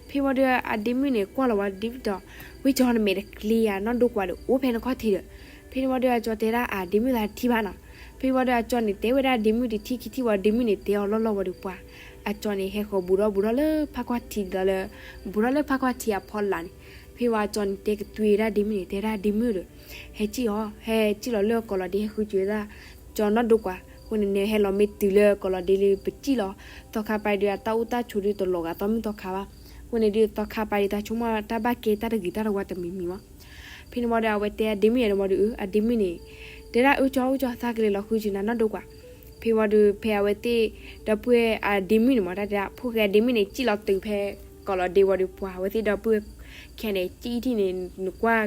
ဖဲဝံၤဒီးအဒ့မုၣ်န့ၣ် ကွၢ်လီၤဝံၤဒ်သိး ဝ့ၢ်ကၠီနမဲာ်တကျ့ဧါ နီၢ်ဒိကွၢ်ဒီး အိၣ်ဖဲနခီၣ်ထံးဒီး. ဖဲန့ၣ်ဝံၤဒီးအကၠီတဲဒၣ် အဒ့မုၣ်သးတထံၣ်ဘၣ်နီၤ. ဖဲဝံၤဒီးအကၠီန့ၣ် တဲဝဲဒၣ်ဒ့မုၣ်တထံၣ်ခံထံၣ်ဝံၤ ဒ့မုၣ်န့ၣ် တဲအီၤလီၢ်လီၢ်ဝံၤဒီးပှၤ အကၠီန့ၣ် ဟဲဃီၤဘူးဒီးဘူးဒီးလၢဖးကွၢ်ထံးဒီးလၢ ဘူးဒီးလၢဖးကွၢ်ထံးအဖီလာ်န့ၣ်. ဖဲဝံၤအကၠီန့ၣ် တဲကသွံဒၣ်ဒ့မုၣ်န့ၣ် တဲဒၣ်ဒ့မုၣ်ဒီး ဟဲစံၣ်အီၤ ဟဲစံၣ်လီၤလၢကီၢ်လီၤဒ့ ဟဲဃုစူၤဝဲဒၣ် ကၠီနီၢ်ဒိကွၢ်. အဃိန့ၣ် နဟဲလီၤမ့ၢ်တုၤလၢကီၢ်လီၤဒ့လၢပစံၣ်လီၤ သီခါပၤဒီး အတၢ်အိၣ်တၢ်ဆိးဒုးတလီၤဂာ်သီမုၢ်သီခါဘၣ်. အဃိန့ၣ်ဒုး သီခါပၤဒီးတၢ်ဆိကမိၣ်တၢ်ဘၣ်ကဲတၢ်တဂ့ၤတၢ်တဝါတမံၤမံၤမး. ဖဲန့ၣ်ဝံၤဒီး အဝဲတဲအဒ့မုၣ်ယဲန့ၣ်ဝံၤဒီး အဒ့မုၣ်န့ၣ် တဲဒၣ်အၢကၠီ အၢကၠီ သးကလဲၤလီၤဃုစူၤနၤနီၢ်ဒိကွၢ်. ဖဲဝံၤဒီး ဖဲအဝဲသ့ၣ်ဒီပုၢ်ဝဲၢ်အဒ့မုၣ်န့ၣ်မး တၢ်တဲဒၣ် ဖိၣ်ဃဲအဒ့မုၣ်န့ၣ် စံၣ်လီၤတုၤဖဲကီၢ်လီၤဒ့ဝံၤဒီးပှၤ အဝဲသ့ၣ်ဒီပုၢ်ဝဲၢ်ခံဂၤန့ၣ် စံၣ်ထံၣ်န့ၣ် နကွၢ်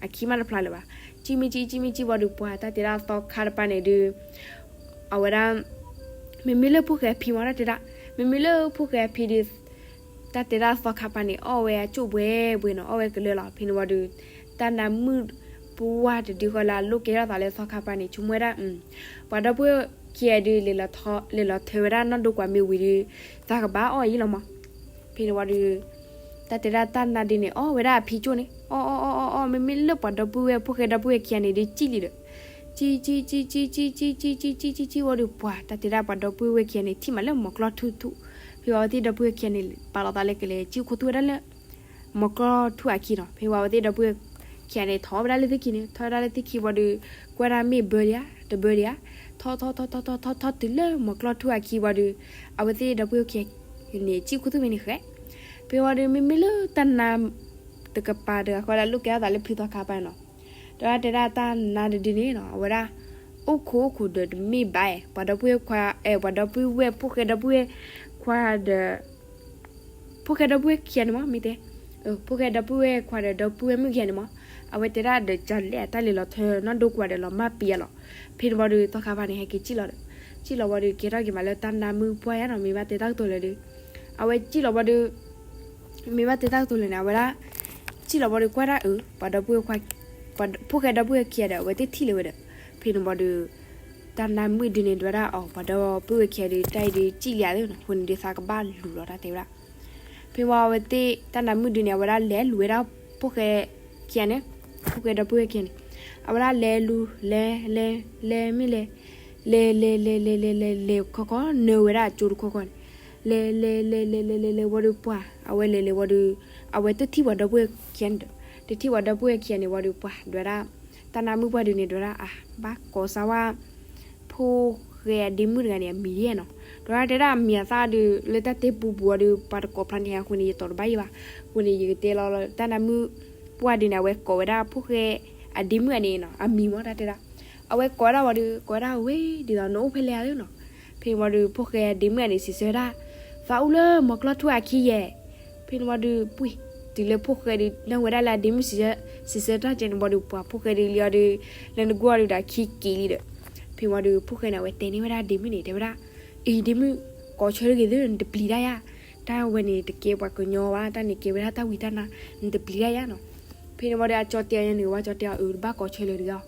အခံမးတဖျါလၢၤဘၣ်. စံၣ်မ့ၢ်စံၣ် စံၣ်မ့ၢ်စံၣ်ဝံၤဒီးပှၤ တၢ်တဲဒၣ်သီခါတပၤန့ၣ်ဒုး အဝဲဒၣ် မ့မ့ၢ်လၢဖိၣ်ဃဲအဖံမး တၢ်တဲဒၣ် မ့မ့ၢ်လၢဖိၣ်ဃဲအဖံဒီး တၢ်တဲဒၣ်သီခါပၤန့ၣ် အီၣ်ဝဲအကၠိၣ်ဘှဲဘှဲနီၤ အီၣ်ဝဲကလၢာ်လီၤ. ဖဲန့ၣ်ဝံၤဒီး တၢ်နါမုၣ်ပှၢ်တဒုဃီလၢအလိၣ်ကဲထီၣ်သးလၢသီခါပၤန့ၣ် ဆိကမိၣ်ဝဲဒၣ် ပှၤဒီပုၢ်ဝဲၢ်ခံဂၤဒုး လဲၤလီၤထၢဝဲဒၣ်နီၢ်ဒိကွၢ်မ့ၢ်ဝံၤဒီး သးကဘၣ်အီၣ်အံၤလီၤမး. ဖဲန့ၣ်ဝံၤဒီး တၢ်တဲဒၣ်တၢ်နါဒုန့ၣ် အီၣ်ဝဲဒၣ်အဖံကၠိၣ်န့ၣ် အီၣ်အီၣ်အီၣ်အီၣ်အီၣ် မ့မ့ၢ်လၢပှၤဒီပုၢ်ဝဲၢ် ဖိၣ်ဃဲဒီပုၢ်ဝဲၢ်ခံဂၤန့ၣ်ဒုး စံၣ်လံဒီး စံၣ်စံၣ်စံၣ်စံၣ်စံၣ်စံၣ်စံၣ်စံၣ်စံၣ်စံၣ်စံၣ်စံၣ်ဝံၤဒီးပှၤ တၢ်တဲဒၣ်ပှၤဒီပုၢ်ဝဲၢ်ခံဂၤန့ၣ် ထံၣ်မးလၢမီၤကျီၢ်ထူၣ်ထူၣ်. ဖဲဝံၤအဝဲသ့ၣ်ဒီပုၢ်ဝဲၢ်ခံဂၤန့ၣ် ပာ်လီၤသးလၢကလဲၤစံၣ်ခူသူၣ်ဝဲဒၣ်လၢ မီၤကျီၢ်ထူၣ်အခံနီၤ. ဖဲဝံၤအဝဲသ့ၣ်ဒီပုၢ်ဝဲၢ်ခံဂၤန့ၣ် ထီၣ်ဝဲဒၣ်လၢသ့ၣ်ခံန့ၣ် ထီၣ်ဝဲဒၣ်လၢသ့ၣ်ခံဝံၤဒီး ကွၢ်ဒၣ်မ့ၢ်ဘၢဒံးဧါ တဘၢဒံးဧါ ထီၣ်ထီၣ်ထီၣ်ထီၣ်ထီၣ်ထီၣ်ထီၣ်တုၤလၢမီၤကျီၢ်ထူၣ်အခံဝံၤဒီး အဝဲသ့ၣ်ဒီပုၢ်ဝဲၢ်ခံဂၤန့ၣ် စံၣ်ခူသူၣ်ဖဲန့ၣ်ဃဲ. ဖဲဝံၤဒီး မ့မ့ၢ်လၢတၢ်နါ တကပၤတဂၤဃီလၢအလိၣ်ကဲထီၣ်သးလၢ ဖုသီခါပၤနီၤ. ဒီးတၢ်တဲဒၣ်တၢ်နါတဒုန့ၣ်နီၤ အဝဲဒၣ် အိၣ်ခိးအိၣ်ခိးဒီးတမ့ၢ်ဘၣ်အဲၣ် ပှၤဒီပုၢ်ဝဲၢ်ခွါ အဲၣ် ပှၤဒီပုၢ်ဝဲၢ် ဖိၣ်ဃဲဒီပုၢ်ဝဲၢ်ခွါဒီး ဖိၣ်ဃဲဒီပုၢ်ဝဲၢ်ခံဂၤန့ၣ်မး မ့ၢ်တဲ ဖိၣ်ဃဲဒီပုၢ်ဝဲၢ်ခွါဒီး ဒီပုၢ်ဝဲၢ်မုၣ်ခံဂၤန့ၣ်မး အဝဲတဲဒၣ်ဒီး ကလဲၣ်တၢ်လဲၤလီၤထၢနီၢ်ဒိကွၢ်ဒီးလီၤမၢ်ပံၤအလီၤ. ဖဲန့ၣ်ဝံၤဒီး သီခါပၤန့ၣ် ဟဲက့ၤစံၣ်လီၤဒီး စံၣ်လီၤဝံၤဒီး ကဲထီၣ်က့ၤမးလၢတၢ်နါမုၣ်ပှၢ်ယါနီၤ မ့ၢ်ဘၣ်တဲတၢ်ကတိၤလၢာ်ဒီး အဝဲစံၣ်လီၤဝံၤဒီး မ့ၢ်ဘၣ်တဲတၢ်ကတိၤလၢာ်န့ၣ် အဝဲဒၣ် စံၣ်လီၤဝံၤဒီးကွၢ်ဒၣ်အၢ ပှၤဒီပုၢ်ဝဲၢ်ခွါ ဖိၣ်ဃဲဒီပုၢ်ဝဲၢ်ခံဂၤဒီး အဝဲသ့ၣ်ထံၣ်လၢၤဝဲဒီး ဖဲန့ၣ်ဝံၤဒီး တၢ်နါမုၣ်ဒုန့ၣ် ဒွးဒၣ်အီၤ ပှၤဒီပုၢ်ဝဲၢ်ခံဂၤဒီး တၢ်အံၤဒုးစံၣ်လံဧါသ့နီၤ အဃိန့ၣ်ဒုးသးကဘၣ်လူၤလီၤတၢ်တဲဝဲဒၣ်. ဖဲဝံၤအဝဲသ့ၣ် တၢ်နါမုၣ်ဒုန့ၣ် အဝဲဒၣ်လဲၤလူၤဝဲဒၣ် ဖိၣ်ဃဲခံဂၤန့ၣ် ဖိၣ်ဃဲဒီပုၢ်ဝဲၢ်ခံဂၤန့ၣ် အဝဲဒၣ်လဲၤလူၤ လဲၤ လဲၤ လဲၤမ့ၢ်လဲၤ လဲၤ လဲၤ လဲၤ လဲၤ လဲၤ လဲၤ လဲၤခီခီ နၢဝဲဒၣ်အကၠိတခီခီန့ၣ် လဲၤ လဲၤ လဲၤ လဲၤ လဲၤ လဲၤ လဲၤဝံၤဒီးပှၤ အဝဲလဲၤလဲၤဝံၤဒီး အဝဲတထံၣ်ပှၤဒီပုၢ်ဝဲၢ်ခံဂၤန့ၣ်ဒီး တထံၣ်ပှၤဒီပုၢ်ဝဲၢ်ခံဂၤန့ၣ်ဝံၤဒီးပှၤ ဒွးဒၣ် တၢ်နါမုၣ်ပှၢ်ဒုန့ၣ် ဒွးဒၣ်အါ ဘၣ်ကိးစၢ်ဝဲ ဖိၣ်ဃဲအဒ့မုၣ်တဂၤန့ၣ် အမံၤဒ်နီၤ. ဒွးဒၣ်တဲဒၣ်အမံၤအသၣ်ဒုး လၢတၢ်တဲပူပူၤအီၤဒီး ပှၤတကိးဖျါန့ၢ်ယၤအဃိန့ၣ် ယတီၤတဘၣ်ယံၤဘၣ်. အဃိန့ၣ် ယကတဲလီၤလၢတၢ်နါမုၣ်ပှၢ်ဒုန့ၣ် အဝဲကိးဝဲဒၣ်ဖိၣ်ဃဲအဒ့မုၣ်အန့ၣ်နီၤ အမံၤမ့ၢ်တၢ်တဲဒၣ် အဝဲကိးဝဲဒၣ်ဝံၤဒီး ကိးဝဲဒၣ်ဝဲ ဒ်သိးနအိၣ်ဖဲလဲၣ်ဧါသ့နီၤ. ဖဲန့ၣ်ဝံၤဒီး ဖိၣ်ဃဲအဒ့မုၣ်အန့ၣ် စံးဆၢဒၣ် သးအိၣ်လၢမီၤကျီၢ်ထူၣ်အခံယဲၢ် ဖဲန့ၣ်ဝံၤဒီး ပှ့ၤ တုၤလၢဖိၣ်ဃဲဒုး နၢ်ဝဲဒၣ်လၢအဒ့မုၣ် စံးဆၢတၢ်ကဲန့ၣ်ဝံၤဒီး ပှၤဖိၣ်ဃဲဒုးလံအီၤဒီး လၢနကွၢ်အီၤဒုးဒီးအခံက့ၤလံဒီး ဖဲန့ၣ်ဝံၤဒီး ဖိၣ်ဃဲန့ၣ် အဝဲတဲန့ၢ်ဝဲဒၣ်အဒ့မုၣ်န့ၣ် တဲဝဲဒၣ် အံၤဒ့မုၣ် ကိးဆၢတဂ့ၤသ့ နတပျံၤတၢ်ယါ တၢ်ဝဲန့ၣ်တကဲပှၤကညီဘၣ် တၢ်န့ၣ်ကဲဝဲဒၣ်တၢ်ဝံတၢ်နါ နတပျံၤတၢ်ယါနီၤ. ဖဲန့ၣ်ဝံၤဒီး အကၠီတဲအီၤန့ၣ် ဝံၤကၠီတဲအီၤ အၢ တဘၣ်ကိးဆၢလၢၤတဂ့ၤအီၤ.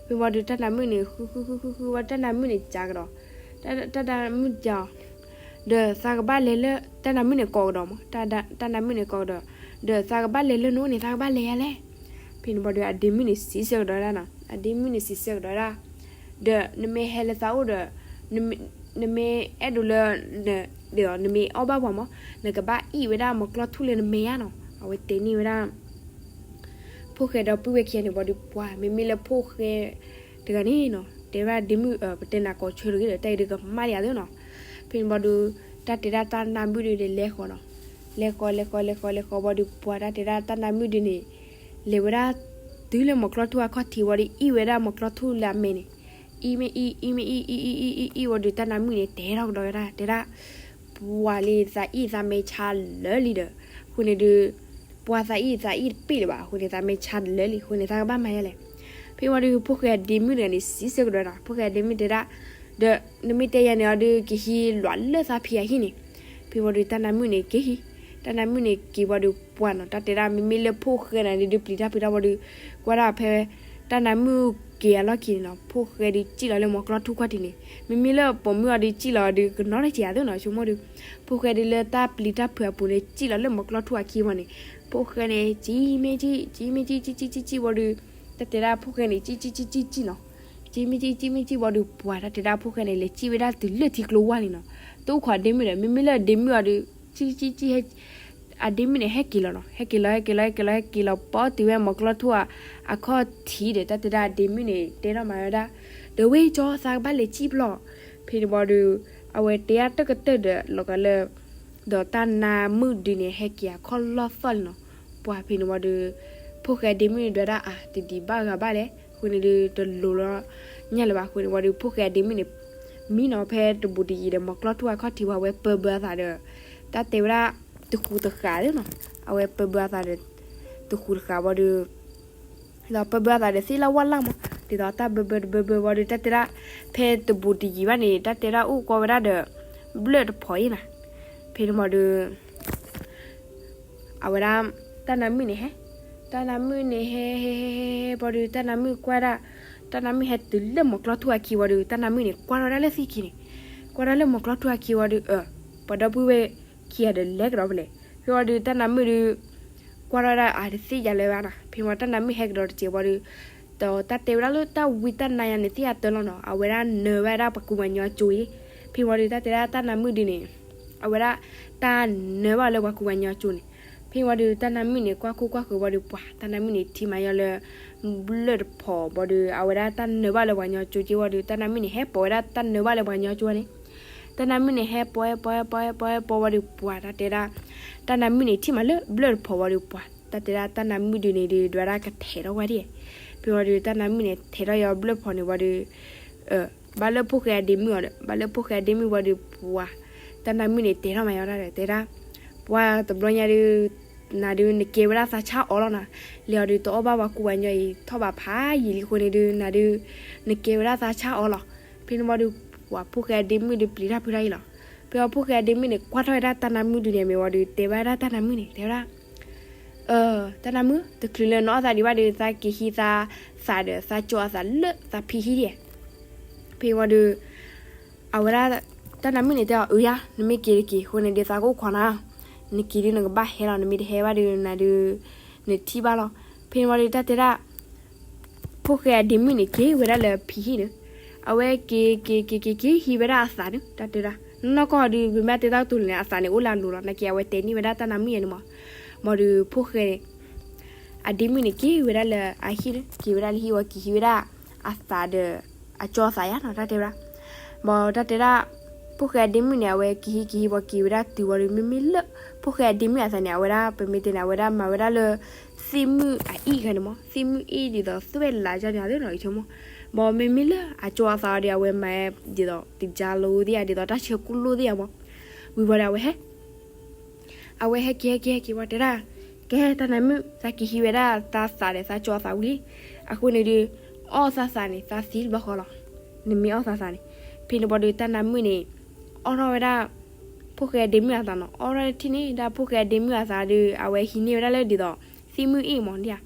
ဖဲန့ၣ်ဝံၤဒီး တၢ်နါမုၣ်န့ၣ် ဃုဃုဃုဃုဃုဝံၤ တၢ်နါမုၣ်န့ၣ်စံးကဒီး တၢ်နါမုၣ်စံးအီၤ ဒီးသးကဘၣ်လဲၤလၢ တၢ်နါမုၣ်န့ၣ်ကိးကဒီးမး တၢ်နါမုၣ်န့ၣ်ကိးကဒီး ဒီးသးကဘၣ်လဲၤလၢနအိၣ်န့ၣ် သးကဘၣ်လဲၤယါလဲၣ်. ဖဲန့ၣ်ဝံၤဒီး အဒ့မုၣ်န့ၣ်စံးဆၢကဒီးဒၣ်နီၤ အဒ့မုၣ်န့ၣ်စံးဆၢကဒီးဒၣ် ဒီးနမ့ၢ်ဟဲလၢသးအိၣ်ဒီး နမ့ၢ်အဲၣ်ဒိးလၢ နမ့ၢ်အီၣ်ဘၣ်ပှၤမး နကဘၣ်အီၣ်ဝဲဒၣ်မီၤကျီၢ်ထူၣ်လၢနမဲာ်ညါနီၤ အဝဲတဲန့ၢ်ဝဲဒၣ် ဖိၣ်ဃဲဒီပုၢ်ဝဲၢ်ခံဂၤန့ၣ်ဝံၤဒီးပှၤ မ့မ့ၢ်လၢဖိၣ်ဃဲတဂၤန့ၣ်နီၤ တဲဝဲဒၣ်ဒ့မုၣ် ပတဲနၤကိးဆၢတဂ့ၤဒီး တၢ်အံၤဒုးကမၣ်ဒံးဧါသ့နီၤ. ဖဲန့ၣ်ဝံၤဒီး တၢ်တဲဒၣ်တၢ်နါမုၣ်ဒုန့ၣ် လဲၤဃီၤနီၤ လဲၤဃီၤ လဲၤဃီၤ လဲၤဃီၤ လဲၤဃီၤဝံၤဒီးပှၤ တၢ်တဲဒၣ်တၢ်နါမုၣ်ဒုန့ၣ် လဲၤဝဲဒၣ်တုၤလၢမီၤကျီၢ်ထူၣ်အခီၣ်ထံးဝံၤဒီး အီၣ်ဝဲဒၣ်မီၤကျီၢ်ထူၣ်လၢအမဲာ်န့ၣ် အီၣ်မ့ၢ်အီၣ် အီၣ်မ့ၢ်အီၣ် အီၣ်အီၣ် အီၣ်အီၣ် အီၣ်အီၣ်ဝံၤဒီး တၢ်နါမုၣ်န့ၣ် တဲထီၣ်ကဒီးဝဲဒၣ် တဲဒၣ် ပှၤလံသးအံၣ်သးမဲာ်ဆါလၢာ်လံဒီး အဃိန့ၣ်ဒုး ပှၤသးအံၣ်သးအံၣ်တပ့ၢ်လၢၤဘၣ် အဃိန့ၣ် သးမဲာ်ဆါလၢာ်လံ အဃိန့ၣ် သးကဘၣ်မၤယါလဲၣ်. ဖဲဝံၤဒီး ဖိၣ်ဃဲအဒ့မုၣ်တဂၤန့ၣ် စံးဆၢကဒီးနီၤ ဖိၣ်ဃဲအဒ့မုၣ်တဲဒၣ် ဒီး နမ့ၢ်တဲယၤန့ၣ်အီၤဒုး ကဟံးလွးလၢသးဖံအဟံၣ်န့ၣ်. ဖဲဝံၤဒီး တၢ်နါမုၣ်န့ၣ် က့ၤဟံး တၢ်နါမုၣ်န့ၣ်က့ၤဝံၤဒီး ပှၤနီၤ တၢ်တဲဒၣ် မ့မ့ၢ်လၢဖိၣ်ဃဲန့ၣ်ဒုး ပျံၤတၢ်ဖုးတၢ်ဝံၤဒီး ကွၢ်ဒၣ်ဖဲ တၢ်နါမုၣ်က့ၤအလီၢ်ခံန့ၣ်နီၤ ဖိၣ်ဃဲဒုးစံၣ်လီၤလၢမီၤကျီၢ်ထူၣ်ခီၣ်ထံးန့ၣ် မ့မ့ၢ်လၢပိာ်မုၣ်အီၤဒုးစံၣ်လီၤဒုး ကနီၤတစဲးဧါသ့နီၤ ဆိကမိၣ်ဒီး ဖိၣ်ဃဲဒုးလၢတၢ်ပျံၤတၢ်ဖုးအပူၤန့ၣ် စံၣ်လီၤလၢမီၤကျီၢ်ထူၣ်အခံဝံၤန့ၣ် ဖိၣ်ဃဲန့ၣ် စံၣ်မ့ၢ်စံၣ် စံၣ်မ့ၢ်စံၣ် စံၣ်စံၣ်စံၣ်စံၣ်ဝံၤဒီး တၢ်တဲဒၣ်ဖိၣ်ဃဲန့ၣ် စံၣ်စံၣ်စံၣ်စံၣ်နီၤ စံၣ်မ့ၢ်စံၣ် စံၣ်မ့ၢ်စံၣ်ဝံၤဒီး ပှၤတၢ်တဲဒၣ်ဖိၣ်ဃဲန့ၣ် လဲၤစံၣ်ဝဲဒၣ်တုၤလၢထံကျိဝါန့ၣ်နီၤ တအိၣ်ခိးအဒ့မုၣ်ဒီး မ့မ့ၢ်လၢအဒ့မုၣ်အီၤဒီး စံၣ်စံၣ်စံၣ် အဒ့မုၣ်န့ၣ် ဟဲက့ၤလီၤနီၤ ဟဲက့ၤလီၤ ဟဲက့ၤလီၤ ဟဲက့ၤလီၤ ဟဲက့ၤလီၤ ပီတုၤဝဲမီၤကျီၢ်ထူၣ်အခီၣ်ထံးဒီး တၢ်တဲဒၣ်အဒ့မုၣ်န့ၣ် တဲထီၣ်မၤဝဲဒၣ် ဒီးဝဲကၠီသးကဘၣ်လဲၤစံၣ်ဖျီၣ် ဖဲန့ၣ်ဝံၤဒီး အဝဲတဲအါတကတၢၢ်ဒီး လီၤဂာ်လၢ ဒီးတၢ်နါမုၣ်ဒုးန့ၣ် ဟဲက့ၤအခီၣ်လီၢ်သီၣ်လံနီၤ ပှၤဖဲန့ၣ်ဝံၤဒီး ဖိၣ်ဃဲအဒ့မုၣ်န့ၣ် ဒွဲဒၣ်အါ တဒံးဘၣ်ဂၤဘၣ်လဲၣ် အဃိန့ၣ်ဒုး တလိၤလီၤညၣ်လၢၤဘၣ် အဃိန့ၣ်ဝံၤဒီး ဖိၣ်ဃဲအဒ့မုၣ်န့ၣ် မံနီၤဖဲတဘူးတယံၤဒီး မီၤကျီၢ်ထူၣ်အခီၣ်ထံးဝံၤ အဝဲပၢဘၢအသးဒီး တၢ်တဲဝဲဒၣ် တဃူးတဃာ်သ့နီၤ အဝဲပၢဘၢအသးဒီး တဃူးတဃာ်ဝံၤဒီး ဒီးပၢဘၢအသးဒီးသ့ၣ်လၢဝၣ်လၢ်မး ဒ်သိးတၢ်ဘၢဘၢတဘၢဘၢဝံၤဒီး တၢ်တဲဒၣ် ဖဲတဘူးတယံၤဘၣ်န့ၣ် တၢ်တဲဒၣ်အိၣ်ကွၢ်ဝဲဒၣ်ဒီး ဘျၢၣ်တဖီအံၤနီၤ ဖဲန့ၣ်ဝံၤဒီး အဝဲဒၣ် တၢ်နါမုၣ်န့ၣ်ဟဲ တၢ်နါမုၣ်န့ၣ်ဟဲ ဟဲ ဟဲ ဟဲ ဟဲ ဝံၤဒီး တၢ်နါမုၣ်ကွၢ်ဒၣ် တၢ်နါမုၣ်ဟဲတုၤလၢမီၤကျီၢ်ထူၣ်အခံဝံၤဒီး တၢ်နါမုၣ်န့ၣ် ကွၢ်ထီၣ်ဒၣ်လၢသ့ၣ်ခံန့ၣ် ကွၢ်ထီၣ်လၢမီၤကျီၢ်ထူၣ်အခံဝံၤဒီး အ ပှၤဒီပုၢ်ဝဲၢ်ခံဂၤဒီးလဲၤကဒီးဖဲလဲၣ် ဖဲဝံၤဒီး တၢ်နါမုၣ်ဒီး ကွၢ်ထီၣ်ဒၣ်အတသ့ၣ်ညါလၢၤဘၣ်နီၤ ဖဲဝံၤတၢ်နါမုၣ်ဟဲကဒီးတစဲးဝံၤဒီး ဒီးတၢ်တဲဝဲဒၣ်လၢတၢ်ဝံတၢ်နါယါန့ၣ် သ့ၣ်ညါတၢ်လီၤနီၤ အဝဲဒၣ်နၢၤဘၣ်ဝဲဒၣ်ပှၤကူပှၤကညီအကၠိအံၤ ဖဲဝံၤဒီး တၢ်တဲဒၣ်တၢ်နါမုၣ်ဒုးန့ၣ် အဝဲဒၣ် တၢ်နၢၤဘၣ်လၢပှၤကူပှၤကညီအကၠိန့ၣ် ဖဲဝံၤဒီး တၢ်နါမုၣ်န့ၣ် ကွၢ်ခိၣ်ကွၢ်ဃၢၤဝံၤဒီး ပှၤ တၢ်နါမုၣ်န့ၣ် ထံမၤယီၤလၢ ဘျၢၣ်တဖီဝံၤဒီး အဝဲဒၣ်တၢ်နၢၤဘၣ်လၢပှၤကညီကၠိက့ဝံၤဒီး တၢ်နါမုၣ်န့ၣ် ဟဲပိာ်ဝဲဒၣ်တၢ်နၢၤဘၣ်လၢပှၤကညီကၠိန့ၣ် တၢ်နါမုၣ်န့ၣ် ဟဲပိာ် ဟဲပိာ် ဟဲပိာ် ဟဲပိာ်ဝံၤဒီး ပှၤ တၢ်တဲဒၣ် တၢ်နါမုၣ်န့ၣ် ထံၣ်မးလၢဘျၢၣ်တဖီဝံၤဒီး ပှၤ တၢ်တဲဒၣ်တၢ်နါမုၣ်ဒုးန့ၣ်ဒုး ဒွဲဒၣ်ကထဲးထီၣ်ဝဲဒၣ် ဖဲဝံၤဒီး တၢ်နါမုၣ်န့ၣ် ထဲးထီၣ်ယီၤဘျၢၣ်တဖီန့ၣ်ဝံၤဒီး ဘၣ်လၢဖိၣ်ဃဲအဒ့မုၣ်အီၤဒီး ဘၣ်လၢဖိၣ်ဃဲအဒ့မုၣ်ဝံၤဒီး ပှၤ တၢ်နါမုၣ်န့ၣ် တဲထီၣ်မၤယီၤဒၣ်ဒီး တဲဒၣ် ပှၤတဘျီညါဒုး နၤဒုး နကဲဝဲဒၣ်သးဆါအီၤလီၤနီၤ လဲၤအီၤဒုး တအီၣ်ဘၣ်ပှၤကူပှၤကညီအံၤထီၣ်ဘးဖးယံာ်လံအဃိန့ၣ်ဒုး နၤဒုး နကဲဝဲဒၣ်သးဆါအီၤလီၤ ဖဲန့ၣ်ဝံၤဒီး ပှၤဖိၣ်ဃဲအဒ့မုၣ်ဒုး ပျံၤတၢ်ဖုးတၢ်အံၤလီၤ ဖဲဝံၤဖိၣ်ဃဲအဒ့မုၣ်န့ၣ် ကွၢ်ထီၣ်ဝဲဒၣ်တၢ်နါမုၣ်ဒုးန့ၣ် မ့ၢ်ဝံၤဒီး တဲဘၣ်ဝဲဒၣ်တၢ်နါမုၣ်န့ၣ် တဲဝဲဒၣ် တၢ်နါမုၣ် တချုးလၢနအီၣ်သးဒံးဘၣ်ဒီး သးက့ၤဟံးသးသးဒီး သးကၠီအသးလၢသးဖံဟံၣ်ဒံး ဖဲဝံၤဒီး အဝဲဒၣ် တၢ်နါမုၣ်န့ၣ်တဲအီၤ အၢယါ နမ့ၢ်က့ၤတက့ၤအဃိန့ၣ်ဒုး သးကအိၣ်ခိးနၤ နက့ၤဒုးနကဘၣ်ဟဲလီၤ နမ့ၢ်တဟဲဘၣ်ဒုး နၤဒုး နထံၣ်ဘၣ်လီၤ ဖဲန့ၣ်ဝံၤဒီး တၢ်တဲဒၣ် ဖိၣ်ဃဲအဒ့မုၣ်န့ၣ် က့ၤဝဲဒၣ်လၢဖံဟံၣ်န့ၣ် အဝဲက့ၤ က့ၤ က့ၤ က့ၤ က့ၤဟံးဝဲဒၣ်အသးန့ၣ် တၢ်တဲဒၣ် နီၢ်ကီၢ်ဒုး ပမ့ၢ်တဲတၢ်ကတိၤန့ၣ် အသးန့ၣ်အိၣ်လၢအလိၤလီၤ နာ်က့အဝဲတဲန့ၢ်ဝဲဒၣ်တၢ်နါမုၣ်ယါန့ၣ်မး မ့ၢ်ဒီးဖိၣ်ဃဲန့ၣ် အဒ့မုၣ်န့ၣ် က့ၤဝဲဒၣ်လၢအဟံၣ်န့ၣ် က့ၤဝဲဒၣ်လၢဟံၣ်ဝံၤ က့ၤဟံးဝဲဒၣ်အသးဒီး အကၠီအသးယါနီၤ တၢ်တဲဝဲဒၣ် ဘၣ်တၢ်တဲဒၣ် ဖိၣ်ဃဲအဒ့မုၣ်န့ၣ် အဝဲက့ၤဟံး က့ၤဟံးဝံၤ က့ၤဝဲဒၣ်တုၤဝံၤဒီး မ့မ့ၢ်လၢ ဖိၣ်ဃဲအဒ့မုၣ်အသးန့ၣ် အဝဲဒၣ် ပမ့ၢ်တဲန့ၣ် အဝဲဒၣ်မၤဝဲဒၣ်လၢ သ့ၣ်မုၣ်အအ့ၣ်ဂၤန့ၣ်မး သ့ၣ်မုၣ်အ့ၣ်ဒ်သိးသွဲၣ်လးကန့ၣ်သ့နီၤ ဆိကမိၣ် ဘၣ်မ့မ့ၢ်လၢအကၠီအသးဒီး အဝဲမၤဒ်သိး တကၠါလိသ့ၣ်ဧါ ဒ်သိးတၢ်ဆၢကိၣ်လိသ့ၣ်ဧါမး ဝံၤဝံၤဒီး အဝဲဟဲ အဝဲဟဲက့ၤ ဟဲက့ၤ ဟဲက့ၤဝံၤ တဲဒၣ် ကဲ တၢ်နါမုၣ် သးက့ၤဟံးဝဲဒၣ်သးသးဒီး သးကၠီအသးဝံၤလံ အဃိန့ၣ်ဒုး အီၣ်သးသးန့ၣ် သးသံတဘျီဃီလီၤ နမ့ၢ်အီၣ်သးသးန့ၣ် ဖဲန့ၣ်ဝံၤဒီး တၢ်နါမုၣ်န့ၣ် အီၣ်ထီၣ်ဝဲဒၣ် ဖိၣ်ဃဲအဒ့မုၣ်အသးနီၤ အီၣ်ထီၣ်ထံၣ်န့ၢ်ဒၣ်ဖိၣ်ဃဲအဒ့မုၣ်အသးဒီး အဝဲဟံးန့ၢ်ဝဲဒၣ်လၢဒ်သိး သ့ၣ်မုၣ်အ့ၣ်မးဒ်ဧါ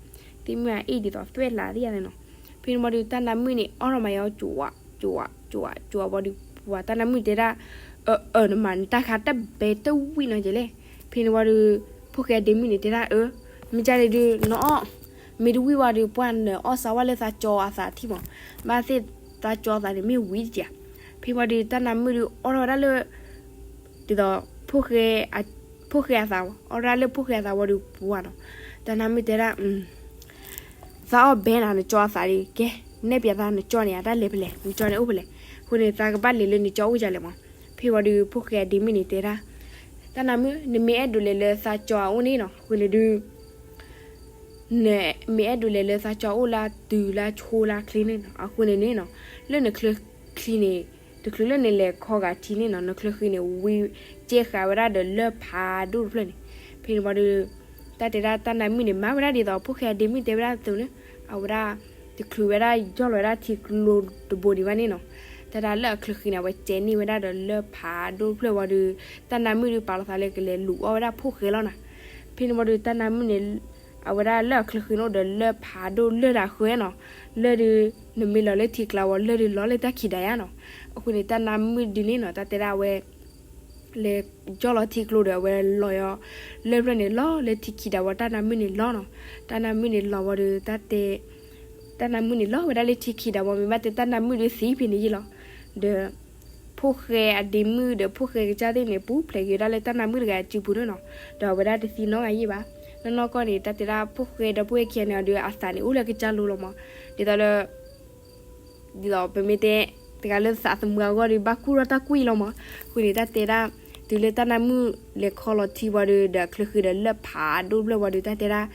သ့ၣ်မုၣ်အအ့ၣ်ဒ်သိးသွဲၣ်လးသ့ၣ်ဧါန့ၣ်နီၤ ဖဲန့ၣ်ဝံၤဒီး တၢ်နါမုၣ်န့ၣ် အီၣ်ထီၣ်မၤယီၤ ကၠူး ကၠူး ကၠူး ကၠူးဝံၤဒီး ပှၤတၢ်နါမုၣ်တဲဒၣ် အၢ အၢ နမၤနတၢ်ခါတဘဲတဝံၣ်နီၤကဲလဲၣ် ဖဲန့ၣ်ဝံၤဒီး ဖိၣ်ဃဲအဒ့မုၣ်န့ၣ်တဲဒၣ် အၢ မ့ၢ်ကန့ၣ်ဒုး နအီၣ် မ့ၢ်တဝံၣ်ဝံၤဒီး ပှၤနအီၣ်စးဝါလၢသးကၠီအသးထံၣ်မး ဘၣ်သ့ၣ်သးကၠီအသးန့ၣ် မ့ၢ်ဝံၤတက့ၢ် ဖဲဝံၤဒီး တၢ်နါမုၣ်ဒုး အီၣ်ထီၣ်ဝဲဒၣ်လၢ ဒ်သိး ဖိၣ်ဃဲအသး အီၣ်ထီၣ်ဝဲဒၣ်လၢဖိၣ်ဃဲအသးဝံၤဒီးပှၤနီၤ တၢ်နါမုၣ်တဲဒၣ် သးအီၣ်ဘဲနၤ နကၠီအသးဒီး ကဲ နဲၣ်ပျးသးနကၠီန့ၣ် အတၢ်လဲၤဖဲလဲၣ် နကၠီန့ၣ်အိၣ်ဖဲလဲၣ် အဃိန့ၣ် သးကဘၣ်လဲၤလၢနကၠီအိၣ်ဒ်လဲၣ်မး ဖဲဝံၤဒီး ဖိၣ်ဃဲအဒ့မုၣ်န့ၣ်တဲဒၣ် တၢ်နါမုၣ် နမ့ၢ်အဲၣ်ဒိးလဲၤလၢသးကၠီအအိၣ်န့ၣ်နီၤ အဃိန့ၣ်ဒုး နမ့ၢ်အဲၣ်ဒိးလဲၤလၢသးကၠီအိၣ်လၢတုၤလၢဆိလၢချ့န့ၣ်နီၤ အဃိန့ၣ်န့ၣ်နီၤ လၢနချၢချံန့ၣ် တချုးလၢနလဲၤခီဂာ်ထံန့ၣ်နီၤ နချၢဃံန့ၣ် ဝံၤကဲဃာ်ဝဲဒၣ်ဒီးလၢၢ်ဖးဒိၣ်တဖျၢၣ်န့ၣ် ဖဲန့ၣ်ဝံၤဒီး တၢ်တဲဒၣ်တၢ်နါမုၣ်န့ၣ် မၤဝဲဒၣ်ဒ်သိး ဖိၣ်ဃဲအဒ့မုၣ်တဲဝဲဒၣ်အသိးန့ၣ် အဝဲဒၣ် တချုးဝဲဒၣ်ယီၢ်လီၤဝဲဒၣ်ထံကျိတဘိဒံးဘၣ်န့ၣ်နီၤ တၢ်ဒၣ်လၢအချၢဃံန့ၣ် အဝဲကဲန့ၢ်ဝဲဒၣ်ဒီးလၢၢ်ဖးဒိၣ်တဖျၢၣ်ဝံၤဒီး တၢ်နါမုၣ်ဒုးပာ်လီၤသးလၢကလဲၤလူၤအီၣ်ဝဲဒၣ်ဖိၣ်ဃဲလီၤနီၤ ဖဲန့ၣ်ဝံၤဒီးတၢ်နါမုၣ်န့ၣ် အဝဲဒၣ်လၢအချၢဃံန့ၣ်အိၣ်ဒီးလၢၢ်ဖးဒိၣ်လၢၢ်ဒၣ်ဃၢနီၤ, လၢၢ်ဒုး နမ့ၢ်လီၤလၢထံကျါဝံၤ လၢၢ်ဒုးလီၤလၢတၢ်ခံးဒၣ်ယါနီၤ. အဃိန့ၣ်တၢ်နါမုၣ်ဒုန့ၣ်နီၤ တၢ်တဲဒၣ်အဝဲ လဲၤကၠီလီၤထံကျိဒီး အဝဲလီၤယီၤ လၢၢ်ဖျၢၣ်န့ၣ်လီၤလၢထံခံးဒၣ်ဝံၤ တၢ်နါမုၣ်န့ၣ်လီၤနီၤ. တၢ်နါမုၣ်န့ၣ်လီၤဝံၤဒီး တၢ်တဲ တၢ်နါမုၣ်န့ၣ်လီၤဝဲဒၣ်လၢထံခံးဒၣ်ဝံၤ မ့ၢ်ဘၣ်တဲတၢ်နါမုၣ်ဒုသံဖဲန့ၣ်ယံလီၤ. ဒီး ဖိၣ်ဃဲအဒ့မုၣ်ဒီးဖိၣ်ဃဲကစၢ်သ့ၣ်န့ၣ် ပူၤဖျဲးက့ၤဝဲဒၣ်လၢတၢ်နါမုၣ်တဂၤစုပူၤန့ၣ်နီၤ, ဒီးအဝဲဒၣ်တသံနီတဂၤယံဘၣ်. နီၢ်နီၢ်ကီၢ်န့ၣ် တၢ်တဲဒၣ်ဖိၣ်ဃဲဒီပုၢ်ဝဲၢ်ခံဂၤန့ၣ်ဒီး အသးန့ၣ်အိၣ်လၢကစၢ်လိၤလီၤမး, ဒ်သိးလၢ ဒ်သိးပမ့ၢ်တဲ တဂၤလၢသးသမူအဂီၢ်ဒီး ဘၣ်ကူၣ်ထီၣ်တၢ်ကူၣ်အံၤလီၤမး. အဃိန့ၣ် တၢ်တဲဒၣ် တုၤလၢတၢ်နါမုၣ်လဲၤခီလီၤထံဝံၤဒီး ဒီးအချၢဃံဒီးလၢၢ်ဖးဒိၣ်ဖျၢၣ်ဝံၤဒီး တၢ်တဲဒၣ်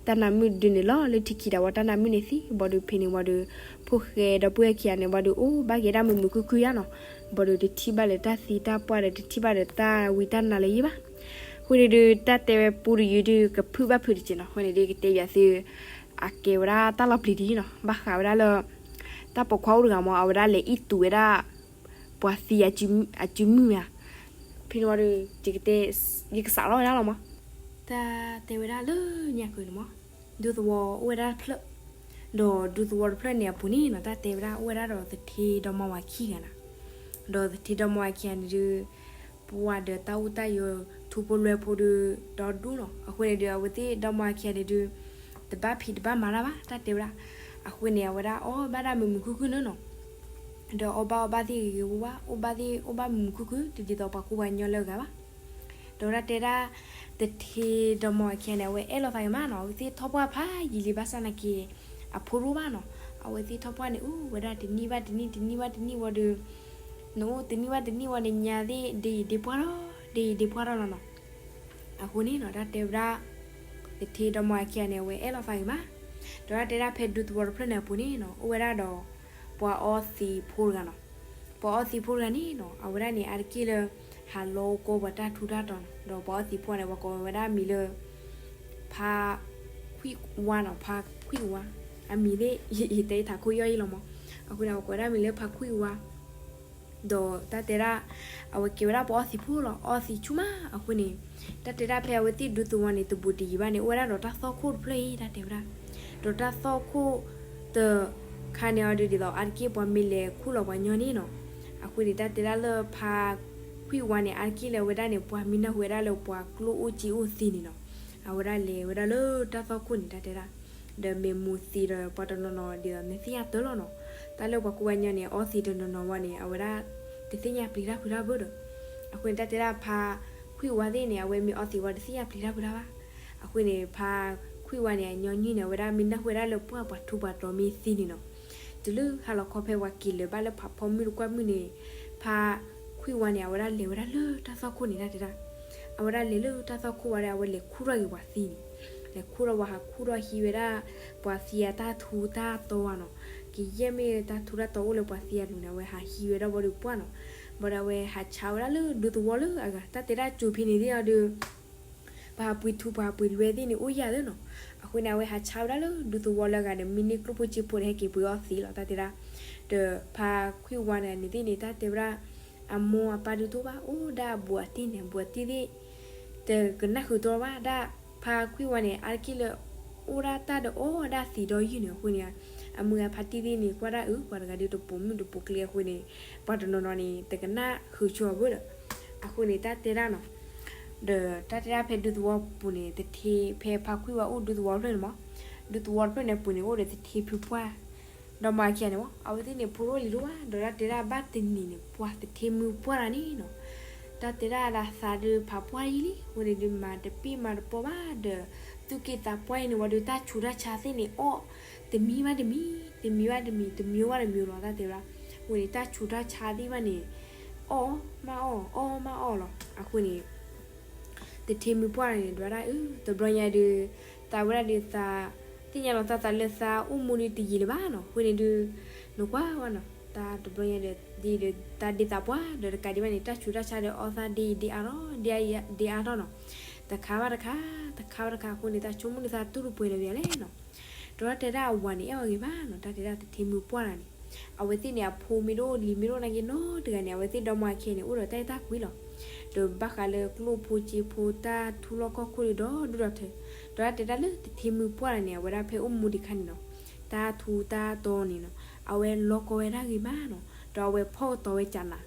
တၢ်နါမုၣ်ဒုန့ၣ်လီၤလၢထံခံးဒၣ်ဝံၤ တၢ်နါမုၣ်န့ၣ်သံဘၣ်ဒီး ဖဲန့ၣ်ဝံၤဒီး ဖိၣ်ဃဲဒီပုၢ်ဝဲၢ်ခံဂၤန့ၣ်ဝံၤဒီး အိၣ်ဘၣ်က့ၤဒၣ်မုာ်မုာ်ခုၣ်ခုၣ်ယါနီၤ, ဘၣ်ဒီးတထံၣ်ဘၣ်လၢတၢ်သံတၢ်ပှၢ်ဒီး တထံၣ်ဘၣ်ဒီးတၢ်ဝံတၢ်နါလၢၤယံဘၣ်. အဃိန့ၣ်ဒီး တၢ်တဲဝဲပူတယုၢ်ဒုး ကဖုၣ်ဘၣ်ဖုၣ်တက့ၢ်နီၤ. အဃိန့ၣ်ဒီး ကတဲဘၣ်သု အကဲဝဲဒၣ်တၢ်လီၤပျံၤဒ်အံၤနီၤ, ဘၣ်ဃးဝဲဒၣ်လၢ တၢ်ပိာ်ခွါအိၣ်တဂၤမး အဝဲဒၣ်လဲၤအံၣ်တူာ်ဝဲဒၣ် ပှၤသံအစုမုၢ်ဧါ. ဖဲန့ၣ်ဝံၤဒီး ယကစးထီၣ်ဝဲဒၣ်လီၤမး. တၢ်တဲဝဲဒၣ်လၢညါက့ၤန့ၣ်မး, ဒူသဝီအိၣ်ဝဲဒၣ်တဖျၢၣ်, ဒီးဒူသဝီတဖျၢၣ်န့ၣ်အပူၤန့ၣ်နီၤ တၢ်တဲဝဲဒၣ်အိၣ်ဝဲဒၣ်ဒီးသထ့ဒီမါဝၤခံဂၤနီၤ. ဒီးသထ့ဒီမါဝၤခံဂၤန့ၣ်ဒုး ပှၤဒီးတၢ်အိၣ်တၢ်ယၢၤ ထူဖိလွဲဖိဒုး ဒီဒူၣ်နီၤ. အဃိန့ၣ်ဒီး အဝဲသ့ၣ်ဒီမါဝၤခံဂၤန့ၣ်ဒုး တဘၣ်ဖံးတဘၣ်မၤတၢ်ဘၣ် တၢ်တဲဝဲဒၣ်. အဃိန့ၣ် အဝဲဒၣ်အီၣ်ဘၣ်ဒၣ်မုာ်မုာ်ခုၣ်ခုၣ်န့ၣ်နီၤ, ဒီးအီၣ်ဘၣ်အီၣ်ဘၣ်သ့ၣ်ဂ့ၤဂ့ၤဝါဝါ အီၣ်ဘၣ်သ့ၣ်အိၣ်ဘၣ်မုာ်မုာ်ခုၣ်ခုၣ် တဒ်သိးပှၤကူပှၤကညီလၢအဂၤဘၣ်. ဒီးတၢ်တဲဒၣ် သထ့ဒီမါဝၤခံဂၤန့ၣ် အဝဲအဲၣ်လိာ်သးဂ့ၤမးနီၤ, အဝဲသ့ၣ်ထီၣ်ပှၢ်ဖးယံာ်လံဘၣ်ဆၣ်နာ်က့ အဖိတအိၣ်ဘၣ်နီၤ. အဝဲသ့ၣ်ထီၣ်ပှၢ်န့ၣ် အိၣ်ဝဲဒၣ်တနံၣ်ဘၣ်တနံၣ် တနံၣ်ဘၣ်တနံၣ်ဝံၤဒီး နအိၣ်တနံၣ်ဘၣ်တနံၣ်ဝံၤန့ၣ် ညါသ့ၣ်ဒ့ယံာ်ဒ့ပှၢ်ထီၣ် ဒ့ယံာ်ဒ့ပှၢ်ထီၣ်လီၤနီၤ. အဃိန့ၣ်နီၤ တၢ်တဲဝဲဒၣ် သထ့ဒီမါဝၤခံဂၤန့ၣ် အဝဲအဲၣ်လိာ်သးဂ့ၤမး. ဒီးတၢ်တဲဒၣ်ဖဲဒူသဝီတဖျၢၣ်န့ၣ်အပူၤန့ၣ်နီၤ အိၣ်ဝဲဒၣ်ဒီး ပှၤအီသံးဖိတဂၤနီၤ. ပှၤအီသံးဖိတဂၤန့ၣ်နီၤ အဝဲဒၣ်န့ၣ် အါတက့ၢ်လၢ ဟးလီၤအိၣ်ကီးပှၤတၢ်ထူးတၢ်တီၤနီၤ. ဒီးပှၤအီသံးဖိန့ၣ် ပှၤကိးဝဲဒၣ်မံၤလၢ ဖါခွံၣ်ဝါနီၤ, ဖါခွံၣ်ဝါ. အမံၤသ့ၣ် ယတဲယထးခိၣ်ယီၢ်ယံလီၤမး. အဃိန့ၣ် ပှၤကိးဝဲဒၣ်မံၤလၢဖါခွံၣ်ဝါ ဒီးတၢ်တဲဒၣ် အဝဲကဲဝဲဒၣ်ပှၤအီသံးဖိလီၤ, အီသံးဆူၣ်မး. အဃိန့ၣ် တၢ်တဲဒၣ်ဖဲအဝဲသ့ၣ်ဒူသဝီန့ၣ် တဘူးတယံၤဘၣ်န့ၣ် အိၣ်ဝဲဒၣ်ဒီးတၢ်သီၣ်ခိၣ်တဖျၢၣ်အံၤ တၢ်တဲဝဲဒၣ်. ဒီးတၢ်သီၣ်ခိၣ်တခါန့ၣ်အီၤဒုး ဒ်သိးအါတက့ၢ်ပှၤမ့ၢ်လဲၤခူၣ်လီၤပှၤညီန့ၣ်နီၤ. အဃိန့ၣ် တၢ်တဲဒၣ်လၢဖါခွံၣ်ဝါန့ၣ် အါတက့ၢ်လၢအဝဲဒၣ်န့ၣ် ပှၤမံနၢ်ဟူဝဲဒၣ်လၢပှၤကျိၣ်အိၣ်စ့အိၣ်သ့န့ၣ်နီၤ. အဝဲဒၣ်လဲၤဝဲဒၣ်လၢတၢ်သီၣ်ခိၣ်န့ၣ် တၢ်တဲဒၣ် ဒီးမ့ၢ်မူၤသံးဒီးပှၤတနီၤနီၤ ဒ်သိးနသ့ၣ်ညါတၢ်လီၤနီၤ. တၢ်လၢပှၤကူပှၤကညီန့ၣ် အီသံးတနီၤနီၤဝံၤန့ၣ် အဝဲဒၣ်တသ့ၣ်ညါပျံၤတၢ်ဖုးတၢ်ဘၣ်ဒီး. အဃိန့ၣ် တၢ်တဲဒၣ်ဖါခွံၣ်ဝါသ့ၣ်န့ၣ် အဝဲမ့ၢ်အီသံးဝံၤတသ့ၣ်ညါပျံၤတၢ်ဖုးတၢ်ဘၣ်. အဃိန့ၣ် ဖါခွံၣ်ဝါန့ၣ် အညီနုၢ်န့ၣ် အဝဲဒၣ်မ့ၢ်နၢ်ဟူဝဲဒၣ်လၢပှၤပှၤထူးပှၤတီၤမ့ၢ်သံန့ၣ်နီၤ. တုၤလၢဟါလီၤခီဖဲပှၤက့ၤလၢၤဘၣ်လၢဖးဖီမုၢ်တကွၢ်မုၢ်န့ၣ် ဖါခွံၣ်ဝါန့ၣ် အဝဲဒၣ်လဲၤဝဲဒၣ်လၢတၢ်သီၣ်ခိၣ်န့ၣ် တၢ်တဲဒၣ်. အဝဲဒၣ်လဲၤလၢတၢ်သီၣ်ခိၣ်ဝံၤဒီး အဝဲလဲၤခူၣ်ထီၣ်က့ၤပှၤသံန့ၣ်. လဲၤခူၣ်ထီၣ်ဝံၤ ဟးခူၣ်ထီၣ်ဟံးဝဲဒၣ် ပှၤသံအတၢ်ထူးတၢ်တီၤဝံၤနီၤ. ကယဲၢ်မ့ၢ်တၢ်ထူးတၢ်တီၤအိၣ်လၢပှၤသံအလိၤန့ၣ် အဝဲဟးဟံးဝဲဒၣ်ဘၣ်ဒီးပှၢ်နီၤ. ဘၣ်ဒီးအဝဲဟးဆါဝဲဒၣ်လၢဒူသဝီလၢအဂၤ တၢ်တဲဒၣ်ကၠိဖဲန့ၣ်သ့ၣ်အီၤဒီး ပှၤဟးပှ့ၤထူပှၤဟးပှ့ၤလွဲသ့ၣ်န့ၣ် အိၣ်ယၢ်လၢနီၤ. အဃိန့ၣ် အဝဲဟးဆါဝဲဒၣ်လၢဒူသဝီလၢအဂၤဒီး မ့ၢ်န့ၢ်ကျိၣ်ဖိစ့ဖိဒီး ဟဲက့ၤပှ့ၤအီသံးလီၤ တၢ်တဲဒၣ်. ဒီးဖါခွံၣ်ဝါန့ၣ်န့ၣ်သ့ၣ်န့ၣ် တၢ်တဲဝဲဒၣ် အမိၢ်အပၢ်ဒုးတအိၣ်ဘၣ် အိၣ်ဒၣ်အဘူးအတံၢ်န့ၣ် အဘူးအတံၢ်သ့ၣ် တကနၣ်ဃုာ်တြီဘၣ်ဒၣ် ဖါခွံၣ်ဝါန့ၣ် အါတက့ၢ်လၢ အိၣ်ဒၣ်တၢ်ဒီးအီၣ်ဝဲဒၣ်သံးဒီယုၢ်န့ၣ် အဃိန့ၣ် အမုၢ်ဂၤဖါတံၢ်သ့ၣ်န့ၣ် ကွၢ်ဒၣ်အုး ပှၤတဂၤဒီးတပိာ်မုၣ်တပိာ်ကျဲအဃိန့ၣ် ပှၤတနီၤနီၤန့ၣ် တကနၣ်ဃုာ်ဆိအဝဲဒီး အဃိန့ၣ် တၢ်တဲဒၣ်နီၤ. ဒီးတၢ်တဲဒၣ်ဖဲဒူသဝီပူၤန့ၣ် သထ့ဖဲဖါခွံၣ်ဝါအိၣ်ဒူသဝီတဖျၢၣ်န့ၣ်မး ဒူသဝီတဖျၢၣ်န့ၣ်ပူၤန့ၣ် အိၣ်ဒီးသထ့ဖုပှၢ် ဒီးမၤခံဂၤန့ၣ်မး အဝဲသ့ၣ်န့ၣ် ဖိတအိၣ်လံၤတအိၣ်ဘၣ် ဒီးတၢ်တဲဒၣ်ဘၣ်တနံၤန့ၣ် ပှၤသထ့မုၢ်ပှၢ်တဂၤန့ၣ်နီၤ တၢ်တဲဒၣ်ဒီးသးဒုးဖးပှၢ်ယံာ်လံ အဃိန့ၣ်ဒုးမၤတပ့ၢ်မၤတပီဘၣ်ဒီး သူၣ်က့သးပှၢ်အံၤန့ၣ်ဝံၤဒီး တၢ်ဆူးတၢ်ဆါသ့ၣ်န့ၣ်အီၣ် တမံၤဘၣ်တမံၤ တမံၤဘၣ်တမံၤ တမံၤဘၣ်တမံၤလီၤ တၢ်တဲဝဲဒၣ်. အဃိန့ၣ် တၢ်ဆူးတၢ်ဆါသ့ၣ်ဘၣ်န့ၣ် အီၣ်မးအီၣ် အီၣ်မးအီၣ်လီၤ. အဃိန့ၣ် သထ့မုၢ်ပှၢ်န့ၣ် ဒွးဒၣ်အုး တဘျီညါဒီး သးဝဲဒၣ်ဒီးသး သ့ၣ်ညါလီၤသးသးလၢသးအိၣ်မူဒီးတယံာ်လၢၤဘၣ်နီၤ အဃိန့ၣ်ဒုး နကွၢ်ဝဲနီၤ တၢ်တဘျီညါဒီး ဒ်ဒီး တၢ်ဒ့သးပှၢ်ဒီးတကးဒံးဘၣ်န့ၣ် တၢ်ဆူးတၢ်ဆါဒီးအီၣ်သးဒ့ဒ့အါထီၣ် ဒ့အါထီၣ်နီၤ တခါဘၣ်တခါ တခါဘၣ်တခါအဃိန့ၣ် တၢ်ဆိကမိၣ်န့ၣ်သးတူၢ်တပှဲၤလၢၤဘၣ်လဲၣ်နီၤ. ဒီးတၢ်တဲဒၣ်အဝၤန့ၣ် အဲၣ်အီၤဂ့ၤမးနီၤ တၢ်တဲဒၣ်သထ့မုၢ်ပှၢ်တဂၤန့ၣ် အဝဲသ့ၣ်န့ၣ် အဖိမ့ၢ်တအိၣ်လံၤမ့ၢ်တအိၣ်နာ်က့နီတဂၤန့ၣ် အဝဲသ့ၣ်ဒီမါဝၤခံဂၤန့ၣ် အိၣ်ဒီးတၢ်အဲၣ်တၢ်ကွံလီၤ. ဒီးဘၣ်ဃးလၢကျိၣ်ဖိစ့ဖိတၢ်ထူလီၢ်ခီၣ်ခိၣ်ဒီးဒိၣ်ဒီးထၢ, ဒီးတၢ်တဲဒၣ်လၢတထ့မုၢ်ပှၢ်န့ၣ် အဝဲဒၣ်ဖဲအိၣ်မူဒံးခါန့ၣ်နီၤ, တၢ်ထူတၢ်တီန့ၣ်နီၤ, အဝဲလီၤကီဝဲဒၣ်ဂ့ၤမးနီၤ, ဒီးအဝဲဖီၣ်ကတီၤဝဲကနး.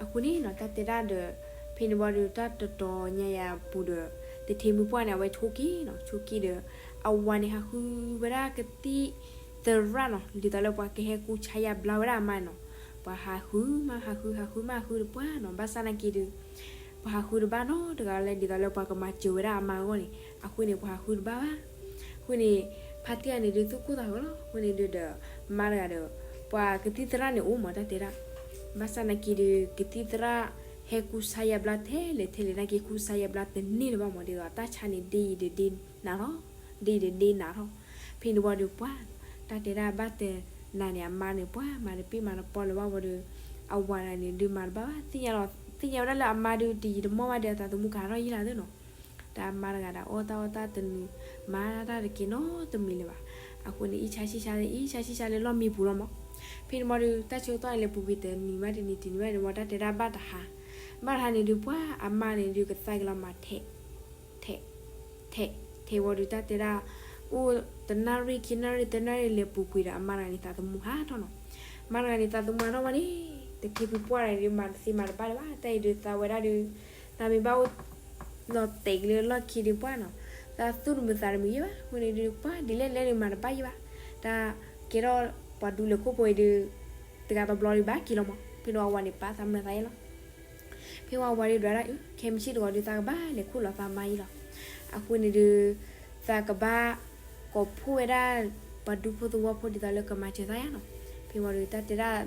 အဃိန့ၣ်နီၤ တၢ်တဲဒၣ်ဒီး ဖဲန့ၣ်ဝံၤဒီး တၢ်တတီၤညါယၤပူၤဒီး တထ့မုၢ်ပှၢ်န့ၣ် အဝဲဆိက့ၤနီၤ, ဆိက့ၤဒီး အဝၤန့ၣ်ဟးဃုဝဲဒၣ်ကသံၣ်သရၣ်နီၤ, ဒ်သိးလၢပှၤကဟဲကူဆါယါဘျါဝဲဒၣ်အမါနီၤ. ပှၤဟးဃုမး ဟးဃု ဟးဃုမး ဟးဃုဒီးပှၢ်နီၤ, ဘၣ်ဆၣ်နာ်က့ဒီး ပှၤဟးဃုတဘၣ်နီတဂၤလၢၤ ဒ်သိးလၢပှၤကမၤစၢၤဝဲဒၣ်အမါအဂီၢ်န့ၣ်, အဃိန့ၣ် ပှၤဟးဃုတဘၣ်ဘၣ်. အဃိန့ၣ် ဖါတံၢ်ဂၤန့ၣ်ဒုးသူၣ်ကိၢ်သးဂီၤလီၤ. အဃိန့ၣ်ဒုးဒီး မါတဂၤဒီး ပှၤကသံၣ်သရၣ်န့ၣ်အိၣ်မး တၢ်တဲဒၣ်, ဘၣ်ဆၣ်နာ်က့ဒီး ကသံၣ်သရၣ်ဟဲကူဆါယါဘျါထဲလဲၣ်ထဲလဲၣ်နာ်က့ ကူဆါယါဘျါတန့ၢ်လၢၤဘၣ်မး, ဒ်သိးတၢ်ဆါန့ၣ် ဒ့ယံၤဒီးဒ့နးထီၣ်, ဒ့ယံၤဒီးဒ့နးထီၣ်. ဖဲန့ၣ်ဝံၤဒီးပှၢ် တၢ်တဲဒၣ်ဘၣ်တနၤန့ၣ် အမါန့ၣ် ပှၢ်မၤတပ့ၢ်မၤတပီလၢၤဘၣ်ဝံၤဒီး အဝၤတဂၤန့ၣ်ဒုးမၤတဘၣ်ဘၣ် သ့ၣ်ညါလီၤ, သ့ၣ်ညါဝဲဒၣ်လၢအမါဒုးတယံာ်တမီၢ်ဘၣ်ဒီး အသးသမူကဟးထီၣ်ယံာ်လီၤသ့နီၤ. တၢ်မါတဂၤဒီးအီၣ်တၢ်အီၣ်တၢ်တနုၤ မၤတၢ်တကဲနီတမံၤလၢၤဘၣ်. အဃိန့ၣ် အံၣ်ဆါဆံၣ်ဆါ အံၣ်ဆါဆံၣ်ဆါလၢလီၢ်မံပူၤလီၤမး. ဖဲန့ၣ်ဝံၤဒီး တၢ်ဆၢကတီၢ်န့ၣ်လဲၤပူၤကွံာ်တနံၤမးတနံၤ တနံၤမးတနံၤမး တၢ်တဲဒၣ်ဘၣ်တဟါ, ဘၣ်တဟါန့ၣ်ဒုးပှၢ် အမါန့ၣ်ဒုးကသါက့ၤလီၤမၤထဲး ထဲး ထဲး ထဲးဝံၤဒီး တၢ်တဲဒၣ် အိၣ်တနၣ်ရံၣ် ခံနၣ်ရံၣ် သၢနၣ်ရံၣ် လဲၤပူၤကွံာ်ဒီး အမါတဂၤန့ၣ် သးသမူဟးထီၣ်နီၤ. မါတဂၤန့ၣ် သးသမူဟးထီၣ်ဝံၤန့ၣ် တထ့ဖုပှၢ်တဂၤန့ၣ်ဒုး မၤတသ့မၤတဘၣ်လၢၤဘၣ်. တၢ်အံၤဒုးသးဝဲဒၣ်ဒီး သးမ့ၢ်ဘၣ်အိၣ်လီၤတဲာ်က့ၤလၢလီၢ်ခံဒုးပှၢ်နီၤ, သးသူၣ်တမုာ်သးတမုာ်ယဲၢ်ဘၣ်. အဃိန့ၣ်ဒုးပှၢ် ဒ်လဲၣ်လဲၣ်ဒုးမၤတဘၣ်ယဲၢ်ဘၣ်. တၢ်ကဲထီၣ်ပှၤဒူလဲၤခိၣ်ဖိအံၤဒုး တဂၤတဘျီဒုးဘၣ်က့ၤလီၤမး. ဖဲန့ၣ်ဝံၤအဝၤန့ၣ် ပာ်သးမုာ်သးယဲၢ်လီၤ. ဖဲဝံၤအဝၤဒုးဒွးဒၣ် ခဲမုၢ်ဆ့ၣ်တဂီၤဒုး သးကဘၣ်လဲၤခူၣ်လီၤသးမါအံၤလီၤ. အဃိန့ၣ်ဒုး သးကဘၣ်ကိးဖှိၣ်ဝဲဒၣ် ပှၤဒူဖိသဝီဖိဒ်သိးလၢကမၤစၢၤသးယါနီၤ. ဖဲဝံၤဒီးတၢ်တဲဒၣ်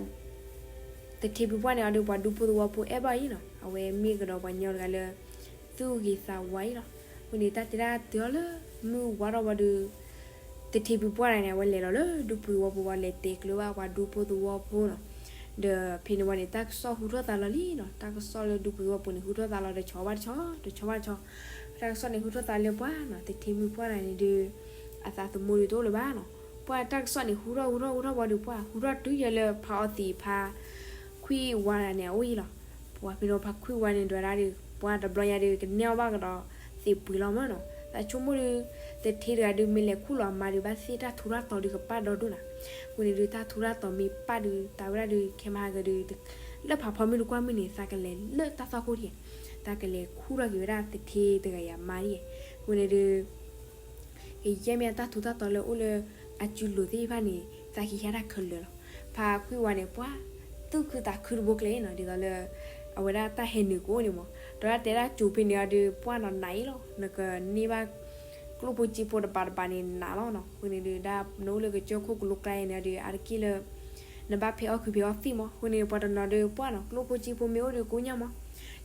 တထ့ဖုပှၢ်န့ၣ်အီၤဒီး ပှၤဒူဖိသဝီဖိအဲၣ်ဘၣ်အီၤယဲၢ်နီၤ. အဝဲမ့ၢ်ကဒီးပှၤညီတဂၤလၢ သူၣ်ဂ့ၤသးဝါအံၤလီၤ. အဃိန့ၣ် တၢ်တဲဒၣ်တုၤအီၤလၢမုၢ်ဝါထီၣ်ဝံၤဒီး တထ့ဖုပှၢ်တဂၤန့ၣ် အဝဲလဲၤလီၤလၢဒူဖိသဝီဖိ ဝံၤလဲၤတဲာ်ကျိၤဘၣ်ပှၤဒူဖိသဝီဖိနီၤ. ဒီးဖဲန့ၣ်ဝံၤန့ၣ် တၢ်ကစီၣ်ဟူထီၣ်သးလီၤလံနီၤ. တၢ်ကစီၣ်လၢဒူဖိသဝီဖိန့ၣ် ဟူထီၣ်သးလီၤတဆီဘၣ်တဆီ တဆီဘၣ်တဆီ. တၢ်ကစီၣ်န့ၣ်ဟူထီၣ်သးလၢပှၢ်နီၤ တထ့မုၢ်ပှၢ်တဂၤန့ၣ်ဒုး အသးသမူဒုးတအိၣ်လၢၤဘၣ်နီၤ. ပှၢ်တၢ်ကစီၣ်န့ၣ် ဟူထီၣ်ဟူထီၣ်ဟူထီၣ်ဝံၤဒီးပှၢ် ဟူထီၣ်တုၤယဲလၢဖါအီသံးဖါခွံဝါတဂၤန့ၣ် အအိၣ်အံၤလီၤ. ပှၤဖဲန့ၣ်ဖါခွံဝါန့ၣ် ဒွးဒၣ်ဒီး ပှၢ်တဘျီညါဒီး ကနဲၣ်အီၣ်ဘၣ်ကဒီးသံးပှ့ၤလီၤမးနီၤ. သးဆိကမိၣ်ဒီး တထ့တဂၤဒုးမ့ၢ်လဲၤခူၣ်လီၤအမါဒီး ဘၣ်သ့ၣ်တၢ်ထူတၢ်တီၤဒုးကပၣ်ဒီဒိၣ်နၤ. အဃိန့ၣ်ဒုး တၢ်ထူတၢ်တီၤမ့ၢ်ပၣ်ဒုး တၢ်ဝဲဒၣ်ဒုး ခဲမဟါကဒီး လၢဖးဖီမုၢ်တကွၢ်မုၢ်န့ၣ် သးကလဲၤလၢတၢ်သွၣ်ခိၣ်ဒံး, သးကလဲၤခူၣ်ထီၣ်က့ၤဝဲဒၣ်တထ့တဂၤအံၤအမါဒံး. အဃိန့ၣ်ဒုး ကယဲၢ်မ့ၢ်အတၢ်ထူတၢ်တီၤလၢအိၣ်လၢအစုလိၤသ့ၣ်တဖၣ်န့ၣ် သးကဟံးဟဲဒၣ်ခဲလၢာ်လီၤ. ဖါခွံဝါန့ၣ် ပှၢ်သူၣ်ခုသးခုတဘိကျဲနီၤ ဒ်သိးလၢ အဝဲဒၣ်တၢ်ဟဲနုာ်ကအိၣ်န့ၣ်မး. ဒီးတၢ်တဲဒၣ်ကၠိဖဲန့ၣ်အီၤဒုး ပှၢ်နီၤနးအံၤလီၤ. နကန့ၢ်ဘၣ်ကျိၣ်ဖိစ့ဖိတဘးတဘးန့ၣ်နးလီၤနီၤ. အဃိန့ၣ်ဒုး ဒၣ်နအိၣ်လၢကစၢၢ်ခိၣ်ကလိကျါအံၤန့ၣ်အီၤဒုး အါတက့ၢ်လၢ နဘၣ်ဖဲးအီၣ်ခုးဖဲးအီသံၣ်မး. အဃိန့ၣ် ပှၤတနီၤဒုး ပှၢ်နီၤ ကျိၣ်ဖိစ့ဖိမ့ၢ်အိၣ်ဒုးကအိၣ်ညါမး.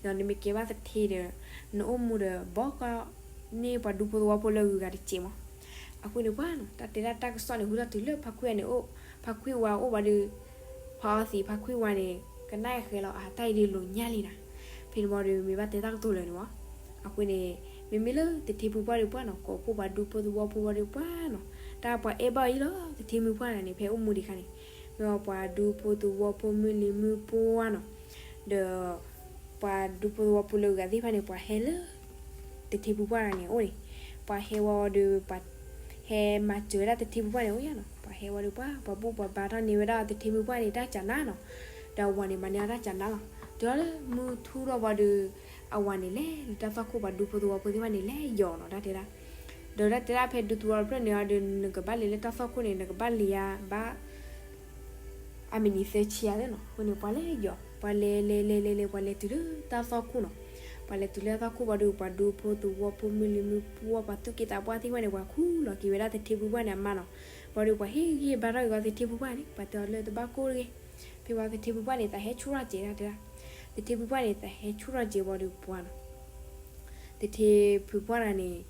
ဒီးနမ့ၢ်ကဲဘၣ်သထ့ဒီး နအိၣ်မူဒီး ဘီကီန့ၢ်ပှၤဒူဖိသဝီဖိလၢအဂုၤအဂၤတစဲးမး. အဃိန့ၣ်ပှၢ်နီၤ တၢ်တဲဒၣ်တၢ်ကစီၣ်န့ၣ် ဟူထီၣ်တုၤလၢဖါခွံဝါန့ၣ်အိၣ်, ဖါခွံဝါအိၣ်ဝံၤဒီး ဖါအီသံးဖါခွံဝါန့ၣ် ကနၣ်ဃဲၤလီၤ အတၢ်အံၤဒုးလိာ်ညါလံနၤ. ဖဲန့ၣ်ဘၣ်ဒီး မ့ၢ်ဘၣ်တဲတၢ်ကတိၤလၢာ်န့ၣ်မး. အဃိန့ၣ် မ့မ့ၢ်လၢတထ့ဖုပှၢ်ဒီးပှၢ်နီၤ ကိးဖှိၣ်ပှၤဒူဖိသဝီဖိဝံၤဒီးပှၢ်နီၤ တၢ်ပှၤအဲၣ်ဘၣ်အီၤအံၤလီၤ. တထ့မုၢ်ပှၢ်တဂၤန့ၣ် ဖဲအိၣ်မူဒံးခါန့ၣ် မ့ၢ်ပှၤဒူဖိသဝီဖိမုၢ်လံၤမုၢ်ပှၢ်နီၤ ဒီး ပှၤဒူဖိသဝီဖိလၢအဂၤသ့ၣ်တဖၣ်န့ၣ် ပှၤဟဲလၢ တထ့ဖုပှၢ်တဂၤန့ၣ်အအိၣ်န့ၣ်, ပှၤဟဲဝံၤဒီး ပှၤဟဲမၤစၢၤဝဲဒၣ်တထ့ဖုပှၢ်န့ၣ်အိၣ်ယါနီၤ. ပှၤဟဲဝံၤဒီးပှၢ် ပှၤဘူၣ်ပှၤဘါထီၣ်န့ၢ်ဝဲဒၣ်တထ့ဖုပှၢ်န့ၣ် တၢ်ကနးနီၤ. ဒီးအဝၤန့ၣ် မၤန့ၢ်အီၤတၢ်ကနးလီၤ. တုၤလၢမုၢ်ထူထီၣ်ဝံၤဒီး အဝၤန့ၣ်လဲၤလၢတၢ်သွၣ်ခိၣ် ပှၤဒူဖိသဝီဖိသ့ၣ်တဖၣ်န့ၣ် လဲၤယီၤနီၤ တၢ်တဲဒၣ်. ဒီးတၢ်တဲဒၣ်ဖဲဒူသဝီတဖျၢၣ်န့ၣ်အီၤဒီး နကဘၣ်လဲၤလၢတၢ်သွၣ်ခိၣ်န့ၣ် နကဘၣ်လဲၤယါဘၣ် အမံးနံးသၢဆံယါသ့ၣ်နီၤ. အဃိန့ၣ် ပှၤလဲၤယီၤ ပှၤလဲၤလဲၤလဲၤလဲၤလဲၤ ပှၤလဲၤတုၤလၢတၢ်သွၣ်ခိၣ်နီၤ. ပှၤလဲၤတုၤလၢတၢ်သွၣ်ခိၣ်ဝံၤဒီး ပှၤဒူဖိသဝီဖိမုၢ်လံၤမုၢ်ပှၢ် ပှၤသူၣ်က့သးပှၢ်သ့ၣ်တဖၣ်န့ၣ် ပှၤခူၣ်လီၤက့ၤဝဲဒၣ်တထ့ဖုပှၢ်န့ၣ်အမါနီၤ. ဝံၤဒီးပှၤဟ့ၣ်ဂံၢ်ဟ့ၣ်ဘါထီၣ်က့ၤဝဲတထ့ဖုပှၢ်န့ၣ် ပှၤတဲအီၤလၢတဘၣ်ကိၢ်တဂ့ၤ. ဖဲဝံၤတထ့ဖုပှၢ်န့ၣ် သးဟဲဆူၣ်ထီၣ်စဲးတၢ်တဲဒၣ်. တထ့ဖုပှၢ်န့ၣ် သးဟဲဆူၣ်ထီၣ်စဲးဝံၤဒီးပှၤနီၤ တထ့ဖုပှၢ်တဂၤန့ၣ်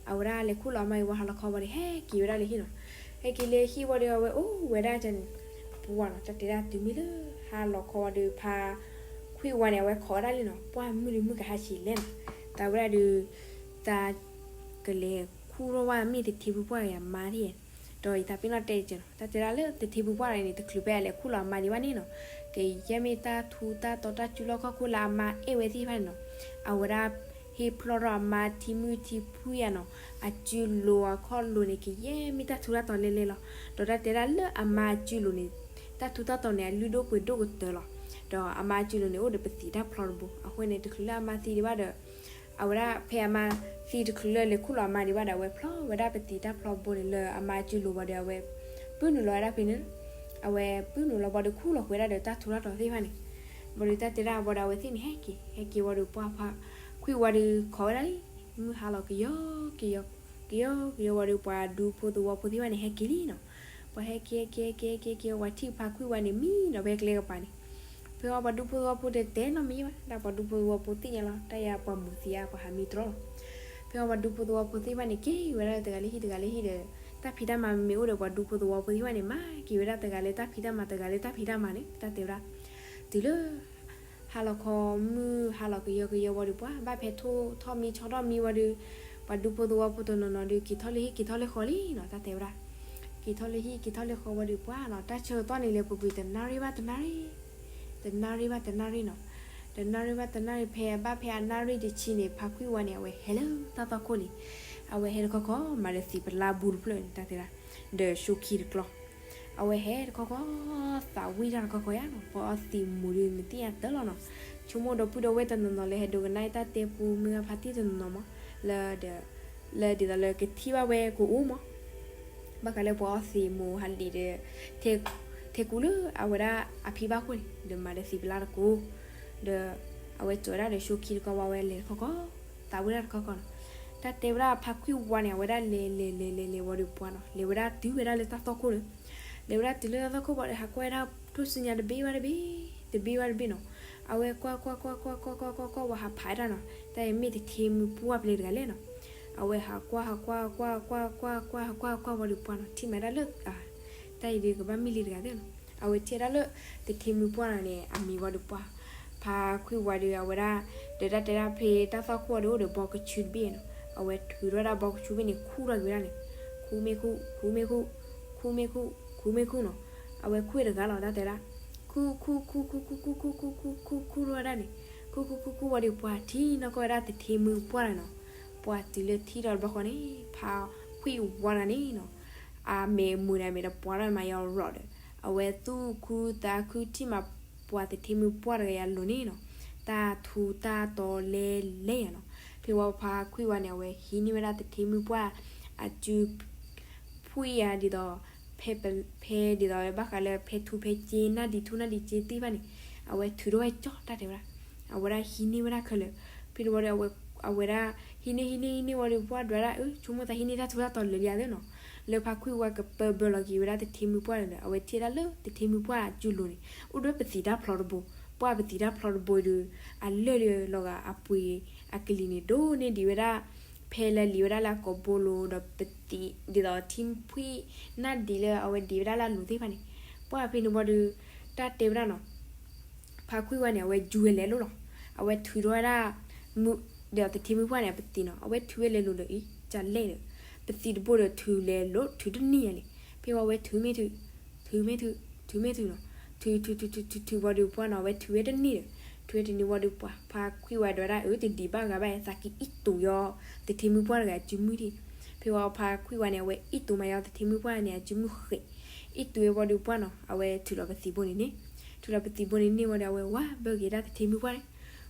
အဝဲဒၣ်လဲၤခူၣ်လီၤအမါအံၤဝံၤဟါလီၤခီဝံၤဒီး ဟဲက့ၤဝဲဒၣ်လၢဟံၣ်နီၤ. ဟဲက့ၤလၢဟံၣ်ဝံၤဒီး အဝဲအိၣ်ဝဲဒၣ်န့ၣ် ပှၢ်နီၤ တၢ်တဲဒၣ်တုၤမ့ၢ်လၢဟါလီၤခီဝံၤဒီး ဖါခွံဝါန့ၣ် အဝဲခိးဝဲဒၣ်လံနီၤ ပှၢ်မုၢ်လံၤမုၢ်ကဟါဆံးလဲၣ်နီၤ. သးဝဲဒၣ်ဒီး သးကလဲၤခူၣ်ထီၣ်ဝဲမ့ၢ်တထ့ဖုပှၢ်တဂၤအမါဒ် ဒီးယသးပ့ၤနီၣ်တဲကဲနီၤ တၢ်တဲဒၣ်လၢတထ့ဖုပှၢ်တဂၤန့ၣ် တချုးဖဲအလဲၤခူၣ်လီၤအမါဒံးဘၣ်န့ၣ်နီၤ ကယဲၢ်မ့ၢ်တၢ်ထူတၢ်တီၤတၢ်စုလီၢ်ခီၣ်ခိၣ်လၢအမါအဲၣ်ဝဲသ့ၣ်တဖၣ်န့ၣ်နီၤ. အဝဲဒၣ်ဟ့ၣ်ဖျီၣ်ထီၣ်အမါထံမုၢ်ထံဖှံဧါနီၤ, အစုလိၤအခီၣ်လိၤန့ၣ် ကယဲၢ်မ့ၢ်တၢ်ထူတၢ်တီၤလဲၣ်လဲၣ်လီၤ. ဒီးတၢ်တဲဒၣ်လၢအမါအစုလိၤန့ၣ် တၢ်ထူတၢ်တီၤန့ၣ် အလုၢ်ဒိၣ်ပှ့ၤဒိၣ်ကတၢၢ်လီၤ. ဒီးအမါအစုလိၤန့ၣ် အိၣ်ဒီးပသံးတၢ်ဖျီတဘိ, အဃိန့ၣ် တချုးလၢအမါသံဒံးဘၣ်ဒီး အဝဲဒၣ်ဖဲအမါသံတချုးလၢလဲၤခူၣ်လီၤအမါဒံးဘၣ်ဒီး အဝဲဖျီၣ်ဝဲဒၣ်ပသံးတၢ်ဖျီတဘိန့ၣ် လၢအမါအစုလိၤဘၣ်ဒီး အဝဲပုၢ်နုာ်လီၤဝဲဒၣ်ဖဲန့ၣ်, အဝဲပုၢ်နုာ်လီၤဘၣ်ဒီးခူၣ်လီၤဃုာ်ဝဲဒၣ်ဒီးတၢ်ထူတၢ်တီၤသ့ၣ်တဖၣ်န့ၣ်, ဘၣ်ဒီးတၢ်တဲဒၣ်ဘၣ်ဒီး အဝဲသ့ၣ်န့ၣ် ဟဲက့ၤ ဟဲက့ၤဝံၤဒီး ပှၤဖါခွံဝါဒီးခိးဝဲဒၣ်လံ, မုၢ်ဟါလီၤကယီကယီ, ကယီကယီဝံၤဒီး ပှၤဒူဖိသဝီဖိသ့ၣ်တဖၣ်န့ၣ် ဟဲက့ၤလံနီၤ. ပှၤဟဲက့ၤ ဟဲက့ၤ ဟဲက့ၤ ဟဲက့ၤ ဟဲက့ၤ ပှၤထံၣ်ဖါခွံဝါန့ၣ် မံဒီးဖဲကျဲကပၤန့ၣ်, ဖဲဝံၤပှၤဒူဖိသဝီဖိတတဲနီတမံၤဘၣ်, ဒၣ်ပှၤဒူဖိသဝီဖိသ့ၣ်ညါလီၤ တၢ်ယၤပှၤမူးသံဧါ ပှၤဟးမံတြီလီၤ. ဖဲဝံၤပှၤဒူဖိသဝီဖိသ့ၣ်တဖၣ်န့ၣ် က့ၤဝဲဒၣ်တဂၤလၢဟံၣ်တဂၤလၢဟံၣ်ဒီး တၢ်ဖံးတၢ်မၤမ့ၢ်အိၣ်ဒီး ပှၤဒူဖိသဝီဖိသ့ၣ်တဖၣ်န့ၣ် မၤက့ၤဝဲဒၣ်တဂၤလၢတၢ်ဖံးတၢ်မၤ တဂၤလၢတၢ်ဖံးတၢ်မၤန့ၣ် တၢ်တဲဝဲဒၣ်, တုၤလၢ ဟါလီၤခီ မုၢ်ဟါလီၤကယီကယီဝံၤဒီး ပှၤဘၣ်ဖဲထိၣ်ထီၣ်မံဆီထီၣ်မံဝံၤဒီး ပှၤဒူဖိသဝီဖိတနီၤနီၤဒီး က့ၤထီၣ်လၢဟံၣ် က့ၤထီၣ်လၢဃီလံနီၤ, တၢ်တဲဝဲဒၣ်, က့ၤထီၣ်လၢဟံၣ် က့ၤထီၣ်လၢဃီဝံၤဒီး ပှၤနီၤ တၢ်ဆၢကတီၢ်န့ၣ် လဲၤပူၤကွံာ်တနၣ်ရံၣ်ဘၣ်တနၣ်ရံၣ်, တနၣ်ရံၣ်ဘၣ်တနၣ်ရံၣ်နီၤ, တနၣ်ရံၣ်ဘၣ်တနၣ်ရံၣ် ဖဲဘၣ်ဖဲအနၣ်ရံၣ်တဆံန့ၣ် ဖါခွံဝါန့ၣ် အဝဲဟဲလၢတၢ်သွၣ်ခိၣ်လံ. အဝဲဟဲတခီခီ မၤဒီးသံးပလါဘူးတဖျၢၣ်န့ၣ် တၢ်တဲဒၣ်, ဒီးၡိခံတကျီ အဝဲဟဲတခီခီ သးဝံၣ်တၢ်တခီခီယါနီၤ, ပှၤအီသံးမူးဒီး မ့ၢ်သ့ၣ်ညါတၢ်လီၤနီၤ, ဆိကမိၣ်ဒီပုၢ်ဒီဝဲၢ်တနီၤနီၤလၢဟဲဒိကနၣ်တၢ်တဲပူ မုၢ်ဂၤဖါတံၢ်တနီၤနီၤမး, လၢ လၢဒ်သိးလၢကထံၣ်ဘၣ်ဝဲကအိၣ်မး, ဘၣ်ဃးလၢပှၤအီသံးမူးဟးဒံးဒီး ထဲကူလၢအဝဲဒၣ်အဖံဘၣ်ခိၣ်န့ၣ် ဒီးမၤဒီးသံးပလါတကိး, ဒီးအဝဲကၠီၤဝဲဒၣ်ဒီးၡိခံတကီဝံၤ အဝဲလဲၤတခီခီ သးဝံၣ်တၢ်တခီခီနီၤ, တၢ်တဲဝဲဒၣ်ဖါခွံဝါန့ၣ် အဝဲဒၣ်လဲၤလဲၤလဲၤလဲၤလဲၤဝံၤဒီး ပှၤနီၤ လဲၤဝဲဒၣ်တုၤဝဲဒၣ်လၢတၢ်သွၣ်ခိၣ်န့ၣ်, လဲၤဝဲဒၣ်တုၤလၢတၢ်သွၣ်ခိၣ်ဘၣ်ဒီး ဟးကွၢ်ဝဲဒၣ်ထိၣ်စုညါတဘ့ၣ်ဘၣ်တဘ့ၣ်, တဘ့ၣ်ဘၣ်တဘ့ၣ်နီၤ, အဝဲကွၢ်ကွၢ်ကွၢ်ကွၢ်ကွၢ်ကွၢ်ကွၢ်ကွၢ်ဝံၤ ဟးဖးဝဲဒၣ်နီၤ, တၢ်အံၤမ့ၢ်တထ့မုၢ်ပှၢ်ဖဲလဲၣ်တဂၤလဲၣ်နီၤ, အဝဲဟးကွၢ်ဟးကွၢ်ကွၢ်ကွၢ်ကွၢ်ကွၢ်ကွၢ်ကွၢ်ဝံၤဒီး ပှၤနီၤ ထံၣ်မးဒၣ်လၢ တၢ်အံၤဒုးကဘၣ်မ့ၢ်လံတဂၤသ့ၣ်နီၤ, အဝဲထံၣ်ဝဲဒၣ်လၢ တထ့မုၢ်ပှၢ်န့ၣ် အမံၤဝံၤဒီး ပှၤ ဖါခွံဝါဒီး အဝဲဒၣ် ဒီးတၢ်တဲဒၣ်ဖဲတၢ်သွၣ်ခိၣ်ဒီး အိၣ်ဒီးဘီကဆူတဘ့ၣ်နီၤ, အဝဲထုးထီၣ်ဝဲဒၣ်ဘီကဆူဘ့ၣ်န့ၣ် ခူၣ်ထီၣ်က့ၤဝဲဒၣ်န့ၣ်, ခူၣ်မ့ၢ်ခူၣ် ခူၣ်မ့ၢ်ခူၣ် ခူၣ်မ့ၢ်ခူၣ် ခူၣ်မ့ၢ်ခူၣ်နီၤ, အဝဲခူၣ်တဂၤလီၤ တၢ်တဲဒၣ်, ခူၣ်ခူၣ်ခူၣ်ခူၣ်ခူၣ်ခူၣ်ခူၣ်ခူၣ်ခူၣ်ခူၣ်ခူၣ်ထီၣ်ဝဲဒၣ်န့ၣ်, ခူၣ်ခူၣ်ခူၣ်ခူၣ်ဝံၤဒီး ပှၤထံၣ်နီၢ်ကီၢ်ဝဲဒၣ်တထ့မုၢ်ပှၢ်န့ၣ်နီၤ, ပှၤတုၤလၢထံၣ်ဒီးတဘျီဃီန့ၣ် ဖါခွံဝါတဂၤန့ၣ်နီၤ အမဲာ်မုာ်န့ၣ် အမဲာ်တပှၢ်ထီၣ်မးယီၤရီၤဒီး အဝဲသူၣ်ခုသးခုထံၣ်မးပှၤတထ့မုၢ်ပှၢ်တဂၤအံၤအလိၤန့ၣ်နီၤ, တၢ်ထူတၢ်တီၤလဲၤလဲၤယၤနီၤ, ဖဲဝံၤဖါခွံဝါန့ၣ် အဝဲဟံးန့ၢ်ဝဲဒၣ်တထ့မုၢ်ပှၢ် အစု ဖှံဧါဒ်သိး ဖဲ ဖဲဒ်သိးဘၣ်ဃးလၢဖဲထူဖဲစ့ နၢ်ဒံးထူနၢ်ဒံးစ့သ့ၣ်တဖၣ်န့ၣ် အဝဲထုးထီၣ်ဝဲကၠီ တၢ်တဲဝဲဒၣ်, အဝဲဒၣ်ဟံးန့ၢ်ဝဲဒၣ်ခဲလၢာ်, ဖဲန့ၣ်ဝံၤဒီး အဝဲဒၣ်ဟံးန့ၢ်ဟံးန့ၢ်ဟံးန့ၢ်ဝံၤဒီး ပှၢ်ဒွးဒၣ်အၢ ဆိကမိၣ်သးဟံးန့ၢ်တၢ်ထူတၢ်တီၤလၢာ်လံဧါသ့ၣ်နီၤ, လၢဖါခွံဝါကပၢဘၢလီၤက့ၤဝဲဒၣ်တထ့မုၢ်ပှၢ်န့ၣ်ဒီး အဝဲထံၣ်ဝဲဒၣ်လၢတထ့မုၢ်ပှၢ်အစုလိၤန့ၣ် အိၣ်ဒီးပသံးတၢ်ဖျီတဘိ, ပှၢ်ပသံးတၢ်ဖျီတဘိဒီး အလၢၢ်ဒီးလီၤဂာ်အပှ့ၤအကလံၤန့ၣ် ဒိၣ်န့ၢ်ဒံးဝဲဒၣ် ဖဲလၢလံာ်ဝဲဒၣ်လၢအကိာ်ဘိလိၤဒီး ပသံးဒ်သိးထံဖှံနၢ်ဒံးလၢအဝဲဒံးဝဲဒၣ်လၢအလိၤသ့ၣ်တဖၣ်န့ၣ်, ပှၢ်ဖဲန့ၣ်ဝံၤဒီး တၢ်တဲဝဲဒၣ်နီၤ ဖါခွံဝါန့ၣ် အဝဲယူၤဝဲလဲၤလိၤလီၤ, အဝဲထုးထီၣ်ဝဲဒၣ် မုၢ် ဒီးတထ့မုၢ်ပှၢ်န့ၣ် ပသံးနီၤ အဝဲထုးဝဲလဲၤလိၤဒီးအံၤ ကလဲၣ်ဒီး ပသံးတဘိဒီးထုးလဲၤလိၤ ထုးတန့ၢ်ယၤန့ၣ်, ဖဲဝံၤအဝဲထုးမ့ၢ်ထုး ထုးမ့ၢ်ထုး ထုးမ့ၢ်ထုးနီၤ, ထုးထုးထုးထုးထုးထုးဝံၤဒီးပှၢ်နီၤ အဝဲထုးဝဲတန့ၢ်ဒီး ထုးဝဲတန့ၢ်ဝံၤဒီးပှၢ် ဖါခွံဝါဒွးဒၣ်အၢ တဒံးဘၣ်ဂၤဘၣ် သးကအံၣ်တူာ်ယီၤ တထ့မုၢ်ပှၢ်တဂၤအစုမုၢ်ဒံး, ဖဲဝံၤဖါခွံဝါန့ၣ် အဝဲအံၣ်တူာ်မးယီၤ တထ့မုၢ်ပှၢ်န့ၣ် အစုမုၢ်ဃဲး, အံၣ်တူာ်ဝဲဝံၤဒီးပှၢ်နီၤ အဝဲထုးလီၤပသံးဘိန့ၣ်န့ၣ်, ထုးလီၤပသံးဘိန့ၣ်န့ၢ်ဝံၤဒီး အဝဲဝးဘၢက့ၤဒၣ်တထ့မုၢ်ပှၢ်န့ၣ်,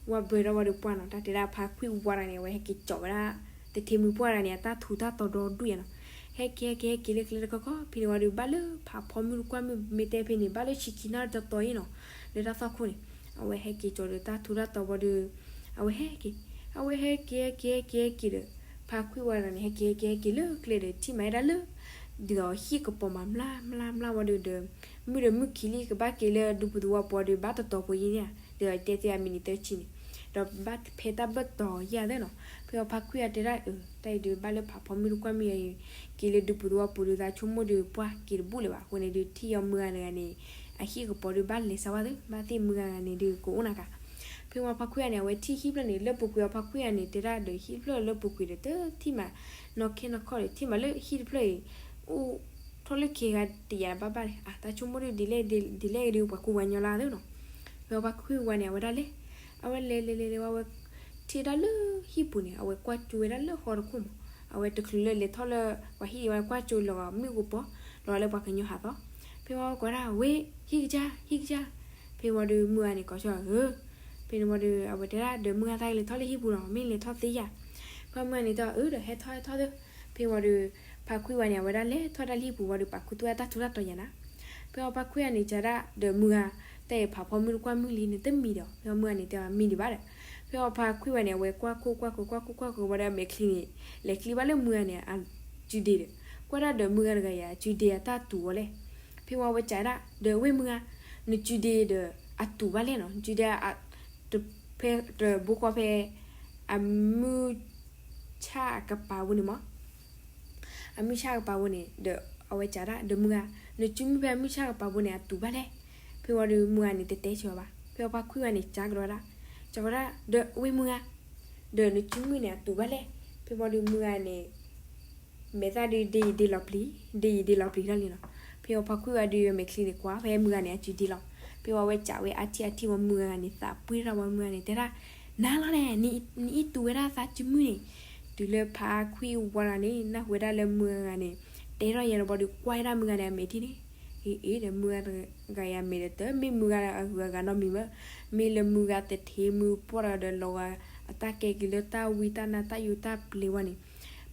ဝးဘၢထီၣ်ဝံၤဒီးပှၢ်နီၤ တၢ်တဲဒၣ်ဖါခွံဝါတဂၤန့ၣ် အဝဲဟဲက့ၤကၠီၤဝဲဒၣ် တထ့မုၢ်ပှၢ်တဂၤန့ၣ် အတၢ်ထူးတၢ်တီၤဒီဒူၣ်ယါနီၤ, ဟဲက့ၤဟဲက့ၤဟဲက့ၤလၢကျဲတခီခီ ဖဲန့ၣ်ဝံၤဒီး ဘၣ်လၢဖးဖီမုၢ်တကွၢ်မုၢ် မ့ၢ်တဲဖဲန့ၣ် ဘၣ်လၢဆံခံနၣ်ရံၣ်တီၤတီၤအံၤနီၤ, လၢတၢ်သွၣ်ခိၣ်န့ၣ်, အဝဲဟဲက့ၤကၠီၤဒီးတၢ်ထူးတၢ်တီၤဝံၤဒီး အဝဲဟဲက့ၤ, အဝဲဟဲက့ၤဟဲက့ၤဟဲက့ၤဟဲက့ၤဒီး ဖါခွံဝါတဂၤန့ၣ် ဟဲက့ၤဟဲက့ၤဟဲက့ၤလၢကျဲဒီး ထံၣ်မးဝဲဒၣ်လၢ ဒ်သိးဟံၣ်ကပီၤမးမျၢ်မျၢ်မျၢ်ဝံၤဒီး ဒီး မုၢ်ဒီးမုၢ်ခံလံ ကဘၣ်က့ၤလၢဒူပူၤသဝီပူၤဒီး ဘၣ်တတီၤဖိယံၤန့ၣ်ဧါ, ဒီးတဲသ့အမံးနံးသၢဆံန့ၣ်, ဒီးဘၣ်ဖဲတၢ်ဘၢၣ်တီၤယါသ့ၣ်နီၤ, ဖဲအဖါခွံအတဲဒၣ်အၢ တၢ်အံၤဒုးဘၣ်လၢဖးဖီမုၢ်တကွၢ်မုၢ်အံၤ က့ၤလၢဒူပူၤသဝီပူၤဒီး သးဆိကမိၣ်ဒီးပှၢ်က့ၤတဘူၣ်လၢၤဘၣ်, အဃိန့ၣ်ဒုး ထံၣ်ယီၤမုၢ်ဂၤတဂၤန့ၣ် အဟံၣ်ကပီၤဒီးဘၣ်လဲၤစးဝါသ့ ဘၣ်သ့ၣ်မုၢ်ဂၤတဂၤန့ၣ်ဒုးကအိၣ်နၤကၤ ဖဲဝံၤဖါခွံအန့ၣ် အဝဲထံၣ်ဟံၣ်ဖျၢၣ်န့ၣ် လၢပူၤကွံာ်အဖါခွံအန့ၣ် တဲဒၣ်ဒီးဟံၣ်ဖျၢၣ်လၢပူၤကွံာ်ဒီး တထံၣ်မး နီၢ်ခဲနီၢ်ခီၣ်ဒီး ထံၣ်မးလၢဟံၣ်တဖျၢၣ်အံၤ အိၣ်ထီၣ်လၢခံဂၤတယၤဘၣ်ဘၣ်န့ၣ် အတၢ်ဆိကမိၣ်ဒ်လဲၣ်ဒ်လဲၣ်ကဒုး ပှၤကူပှၤညီလၢသ့ၣ်နီၤ, ဖဲဝံၤဖါခွံဝါန့ၣ် အဝဲဒၣ်လဲၤ အဝဲလဲၤလဲၤလဲၤလဲၤဝံၤဝဲ ထံၣ်ဝဲဒၣ်လၢဟံၣ်ပူၤန့ၣ် အဝဲကွၢ်ကၠိဝဲဒၣ်လၢဃီတခိၣ်မး, အဝဲတချုးလၢလဲၤထီၣ်လၢပှၤဟံၣ်အံၤဝဲကွၢ်ကၠိလီၤမုၢ်အိၣ်ပီၤ, လီၤလၢပှၤကညီဟးသီ, ဖဲဝံၤကိးဒၣ်ဝ့ၢ် ဟံၣ်ကစၢ် ဟံၣ်ကစၢ်, ဖဲဝံၤဒီးမုၢ်ဂၤန့ၣ်ကိးဆၢအီၤဧၢ, ဖဲန့ၣ်ဝံၤဒီး အဝဲတဲဒၣ်ဒီးမုၢ်ဂၤသးကလဲၤထီၣ်လၢဟံၣ်ပူၤလီၤ မ့ၢ်လဲၤထီၣ်သ့ယၤ, ဖဲမုၢ်ဂၤန့ၣ်တဲအီၤအၢဒီးဟဲထီၣ်ဟဲထီၣ်သ့, ဖဲဝံၤဒီး ဖါခွံဝါန့ၣ် အဝဲဒၣ်လဲၤထီၣ်ဒၣ်လၢဟံၣ်ပူၤဝံၤဒီးပာ်ခူသူၣ်ဝဲတၢ်ထူတၢ်တီၤယၤနၤ, ဖဲအီၤဖါခွံဝါန့ၣ် ကးဒၣ်ဒီးမုၢ်ဂၤ တၢ်အံၤဖးဖီမုၢ်တကွၢ်မုၢ်လံန့ၣ်တမံၤဒီး ဖဲအီၤမုၢ်ဂၤန့ၣ်တဲအီၤမံၤဒံးဘၣ်ဒီး, ဖဲအီၤဖါခွံဝါန့ၣ် အဝဲကွၢ်ခိၣ်ကွၢ်ခိၣ်ကွၢ်ခိၣ်ကွၢ်ခိၣ်ဝံၤဒီးအမဲာ်ချံန့ၣ် လဲၤချံဘၣ်လၢမုၢ်ဂၤန့ၣ် အစုဒ့ဒီး, ကွၢ်ဒၣ်ဒီးမုၢ်ဂၤတဂၤအံၤ အစုဒ့အတၢ်တူာ်ဝဲလဲၣ်, ဖဲဝံၤအဝဲကးဒၣ် ဒီးဝ့ၢ်မုၢ်ဂၤ, နစုဒ့ဒီးအတူာ်ဘၣ်လဲၣ်နီၤ, နစုဒ့ ဖဲတဘိဃီဖဲ အမုၢ်ဆၣ်အကပၤပူၤန့ၣ်မး အမုၢ်ဆၣ်ကပၤပူၤန့ၣ် ဒီးအဝဲကးဒၣ် ဒီးမုၢ်ဂၤ, နစုမုၢ်ဖဲအမုၢ်ဆၣ်ကပၤပူၤန့ၣ် အတူာ်ဘၣ်လဲၣ်, ဖဲဝံၤဒီးမုၢ်ဂၤန့ၣ် တတဲဆၢအီၤဘၣ်, ဖဲအီၤဖါခွံဝါန့ၣ် ကးကဒီးဝဲဒၣ်, ကးကဒီး ဒီးဝ့ၢ်မုၢ်ဂၤ, ဒီးနစုမုၢ်န့ၣ် အတူာ်ဘၣ်လဲၣ်, ဖဲဝံၤဒီးမုၢ်ဂၤန့ၣ် မဲာ်သၣ်ဒုးဒ့ယံာ်ဒ့လီၤပျံၤ, ဒ့ယံာ်ဒ့လီၤပျံၤထီၣ်လံနီၤ, ဖဲအီၤဖါခွံဝါဒုးအမဲာ်ချံန့ၣ် ကွၢ်ဖဲမုၢ်ဂၤန့ၣ် အစုဒ့လီၤ, ဖဲဝံၤအဝဲကးဝဲအါထံၣ်အါထံၣ်ဝံၤမုၢ်ဂၤန့ၣ် သးပှ့ၤထီၣ်ဝံၤမုၢ်ဂၤန့ၣ် တဲဒၣ် နၤလီၤန့ၣ် နအံၣ်တူာ်ဝဲဒၣ်သးစုမုၢ်န့ၣ်, တုၤလၢဖါခွံဝါတဂၤန့ၣ် နၢ်ဟူဝဲဒၣ်လၢမုၢ်ဂၤန့ၣ် တဲထီၣ်ယဲဒီးဘၣ်ဒီးကွၢ်ဝဲဒၣ်မုၢ်ဂၤန့ၣ် အမဲာ်ထံၣ်န့ၣ်, အ့ အ့ ဒီးမုၢ်ဂၤတဂၤအံၤအမဲာ်ဒီးတမ့ၢ်မုၢ်ဂၤအဂုၤအဂၤနီတမံၤဘၣ်, မ့ၢ်လၢမုၢ်ဂၤတထ့မုၢ်ပှၢ်တဂၤဒီးလီၤဂာ်အတၢ်ကဲက့ၤလၢတၢ်ဝံတၢ်နါတၢ်ယိာ်တၢ်ပျံၤဝဲန့ၣ်,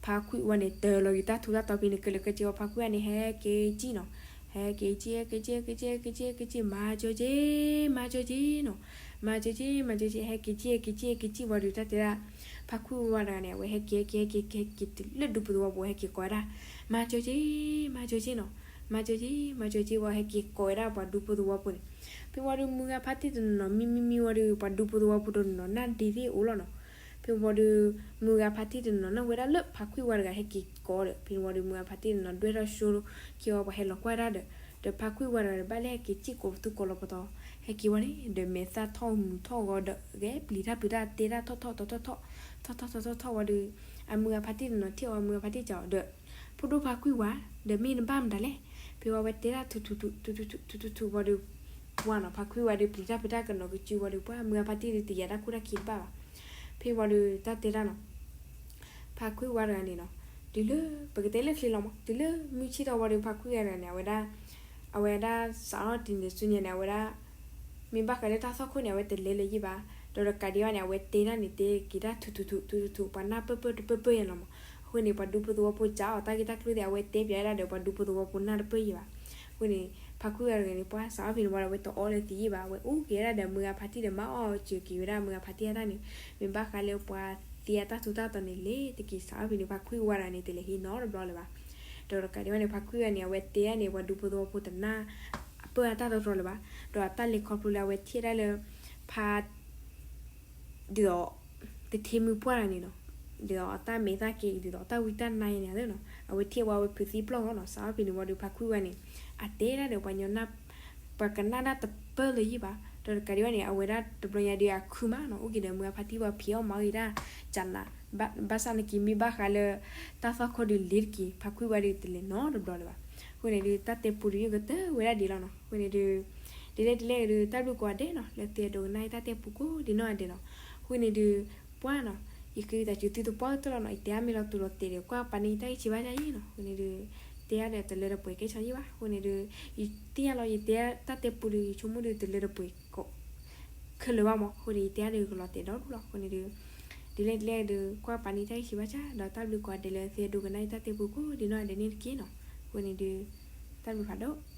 ဖါခွံဝါန့ၣ် တၢၤလီၤက့ၤတၢ်ထူတၢ်တီၤဖဲန့ၣ် ကလဲၤကဲက့ၤဝံၤဖါခွံဝါန့ၣ် ဟဲက့ၤကံၣ်နီၤ, ဟဲက့ၤကံၣ် ဟဲက့ၤကံၣ် ဟဲက့ၤကံၣ် ဟဲက့ၤကံၣ် မၤစၢၤက့ၤ မၤစၢၤက့ၤနီၤ, မၤစၢၤက့ၤ မၤစၢၤက့ၤ ဟဲက့ၤကံၣ် ဟဲက့ၤကံၣ် ဟဲက့ၤကံၣ်ဝံၤဒီး တၢ်တဲဒၣ် ဖါခွံဝါတဂၤန့ၣ် အဝဲဟဲက့ၤ ဟဲက့ၤ ဟဲက့ၤ ဟဲက့ၤတုၤလၢဒူပူၤသဝီပူၤ ဟဲက့ၤကိးဝဲဒၣ် မၤစၢၤက့ၤ မၤစၢၤက့ၤနီၤ, မၤစၢၤက့ၤ မၤစၢၤက့ၤဝံၤ ဟဲက့ၤကိးဝဲဒၣ်ပှၤဒူဖိသဝီဖိန့ၣ်, ဖဲဝံၤဒီးမုၢ်ဂၤဖါတံၢ်တနီၤနီၤ မံမံမံဝံၤဒီး ပှၤဒူဖိသဝီဖိတနီၤနီၤ နၢ်ဒ့သ့ၣ်အိၣ်လီၤနီၤ, ဖဲဝံၤဒီး မုၢ်ဂၤဖါတံၢ်တနီၤနီၤ နၢ်ဟူဝဲဒၣ်လၢဖါခွံဝါတဂၤဟဲက့ၤကိးဒီး ဖဲဝံၤဒီးမုၢ်ဂၤဖါတံၢ်တနီၤနီၤ ဒွဲၣ်ထီၣ်ဆိ ခံဝံၤပှၤဟဲလီၤကွၢ်ဒၣ်ဒီး ဒီးဖါခွံဝါတဂၤဒီးဘၣ်လၢဟဲက့ၤစ့ၢ်ကီးပသူကိးလီၤပတီၤ, ဟဲက့ၤဝံၤန့ၣ် ဒီးမဲာ်သၣ်ထီၣ်မုာ်ထီၣ်ဂီၤဒီး ဂဲၤပျံၤတၢ်ပျံၤတၢ်တဲတၢ်ထီၣ်ထီၣ်ထီၣ်ထီၣ်ထီၣ် ထီၣ်ထီၣ်ထီၣ်ထီၣ်ထီၣ်ဝံၤဒီး အမုၢ်ဂၤဖါတံၢ်တနီၤထံၣ်ဝံၤ အမုၢ်ဂၤဖါတံၢ်စံးအီၤဒီး ဖိဒိၣ်ဖါခွံဝါ ဒီးမ့ၢ်နဘၣ်မတၤလဲၣ်, ဖဲဝံၤဝဲတဲဒၣ်ထူထူထူ ထူထူထူထူထူထူဝံၤဒီး ပှၢ်နီၤ ဖါခွံဝါဒီးပျံၤတၢ်ဖံးတၢ်ကနီၤကစုဝံၤဒီး ပှၢ်မုၢ်ဂၤဖါတံၢ်ဒီးတယာ်တၢ်ခိၣ်တၢ်ခံတဘၣ်ဘၣ်, ဖဲဝံၤဒီးတၢ်တဲဒၣ်နီၤ ဖါခွံဝါတဂၤန့ၣ်နီၤ, တုၤလၢ ပကတဲလၢချ့လီၤမး တုၤလၢမုၢ်ဆ့ၣ်ထီၣ်ဝံၤဒီး ဖါခွံဝါတဂၤန့ၣ် အဝဲဒၣ် အဝဲဒၣ်စးထီၣ်တနံၤဆူညါန့ၣ် အဝဲဒၣ် မ့ၢ်ဘၣ်ဃးလၢတၢ်သွၣ်ခိၣ်န့ၣ် အဝဲတလဲလၢၤယံၣ်ဘၣ်, ဒီးတကးဒံးဘၣ်န့ၣ် အဝဲတဲဒၣ်န့ၣ် တဲက့ၤတၢ်ထူထူထူ ထူထူထူ ပှၤနၢ်ပၢၢ်ပၢၢ်တပၢၢ်ပၢၢ်ယဲလီၤမး, အဃိန့ၣ် ပှၤဒူဖိသဝီဖိစးအီၤတၢ်ဂ့ၢ်တၢ်ကျိၤသ့ၣ် အဝဲတဲပၠးဝဲဒၣ်ဒီး ပှၤဒူဖိသဝီဖိနၢ်တပၢၢ်ယံၣ်ဘၣ်, အဃိန့ၣ် ဖါခွံဝါတဂၤန့ၣ် ပှၢ်စးထီၣ်ဖဲန့ၣ်ဝံၤဒီး အဝဲတအီလၢၤသံယံၣ်ဘၣ်, အဝဲအိၣ်က့ၤဝဲဒၣ်ဒီးမုၢ်ဂၤဖါတံၢ်ဒီး မၤအီၣ်စၢၤက့ၤဝဲဒၣ်မုၢ်ဂၤဖါတံၢ်အတၢ်န့ၣ်, မ့ၢ်ဘၣ်ဃးလၢပှၤသ့အတၢ်ထူတၢ်တီၤန့ၣ်လဲၣ်တက့ၢ် စးထီၣ်ဖဲန့ၣ် ဖါခွံဝါတဂၤန့ၣ် တလဲၤဟံးနီတဘျီလၢၤဘၣ်, ဒီးတကးဒံးဘၣ်န့ၣ် ဖါခွံဝါန့ၣ် အဝဲတဲဒၣ်န့ၣ် ပှၤဒူဖိသဝီဖိတနၢ် အပၢၢ်အတၢ်တီတီလၢၤဘၣ်, ဒီးအတၢ်လဲၤခီဖျိလၢအဝဲထံၣ်ဒၣ်လၢ ဖါ ဒ်သိး တထ့မုၢ်ပှၢ်တဂၤန့ၣ်နီၤ, ဒ်သိးအတၢ်မဲာ်သၣ်ကဲ ဒ်သိးတၢ်ဝံတၢ်နါအံၤန့ၣ်နီၤ, အဝဲထံၣ်ဝံၤအဝဲဖုးသံပျီၢ်ဂီၢ်နီၤ, စးထီၣ်ဖဲန့ၣ်ဝံၤဒီး ဖါခွံဝါန့ၣ် အတဲဒၣ်ဒီးပှၤညီနၢ် ပှၤကနၣ်တၢ်တပၢၢ်လၢၤယံၣ်ဘၣ်, ဒီးတကးဒံးဘၣ်န့ၣ် အဝဲဒၣ်တဘျီညါဒီး အခူမးနီၤ အိၣ်က့ၤဒီးမုၢ်ဂၤဖါတံၢ်ပှၤဖံးအီၣ်မၤအီၣ်က့ၤတၢ်ကနး, ဘၣ်ဆၣ်နာ်က့ မ့ၢ်ဘၣ်ဃးလၢ တၢ်သွၣ်ခိၣ်ဒုးလဲၤတက့ၢ် ဖါခွံဝါဒီးတလဲၤနီတဘျီလၢၤဘၣ်, အဃိန့ၣ်ဒုး တၢ်တဲပူဒုးယကတၢၢ်ဝဲဒၣ်ဒ်လီၤနီၤ, အဃိန့ၣ်ဒုး ဒ်လဲၣ်ဒ်လဲၣ်ဒုး တၢ်ဘျုးကိးဂၤဒဲးနီၤ လၢသုအဲၣ်ဒိးကနၣ်တၢ်တဲပူကိးဒ်နီၢ်ဂၤဒဲးနီၤ, အဃိန့ၣ်ဒုး ပှၢ်နီၤ ယဃ့တၢ်စူၤသုသပှၢ်ကတၢၢ်လီၤနီၤ, ယတဲအါမ့ၢ်လီၤတူာ်လီၤတဲာ်ဒီး ကွၢ်ပာ်န့ၢ်ယတၢ်ဂံၢ်ဆံးဘၣ်ယါအံၤနီၤ, အဃိန့ၣ်ဒုး တဲအါဒီးတလၢတပှဲၤကဲဆီယံၣ်ဘၣ်, အဃိန့ၣ်ဒုး ယသ့ၣ်ညါလီၤ ယတဲတၢ်တဲပူဒုး ယဆိကမိၣ်ဒုးတလၢတပှဲၤ ခဲလၢာ်ဘၣ်မး, အဃိန့ၣ် ယတဲအါဒီးကလီၤတဲာ်ဒီဒူၣ်လီၤ, အဃိန့ၣ်ဒုး ဒ်လဲၣ်ဒ်လဲၣ်ဒုး ကွၢ်ပာ်န့ၢ်တၢ်ဂံၢ်ဆံးဘၣ်ဆၣ် ဒီးတၢ်ဘျုးကိးဂၤဒဲးလၢသုအဲၣ်ဒိးကနၣ်တၢ်တဲပူကိးဒ်နီၢ်ဂၤဒဲးန့ၣ်တက့ၢ်နီၤ, အဃိန့ၣ်ဒုး တၢ်ဘျုးဖးဒိၣ်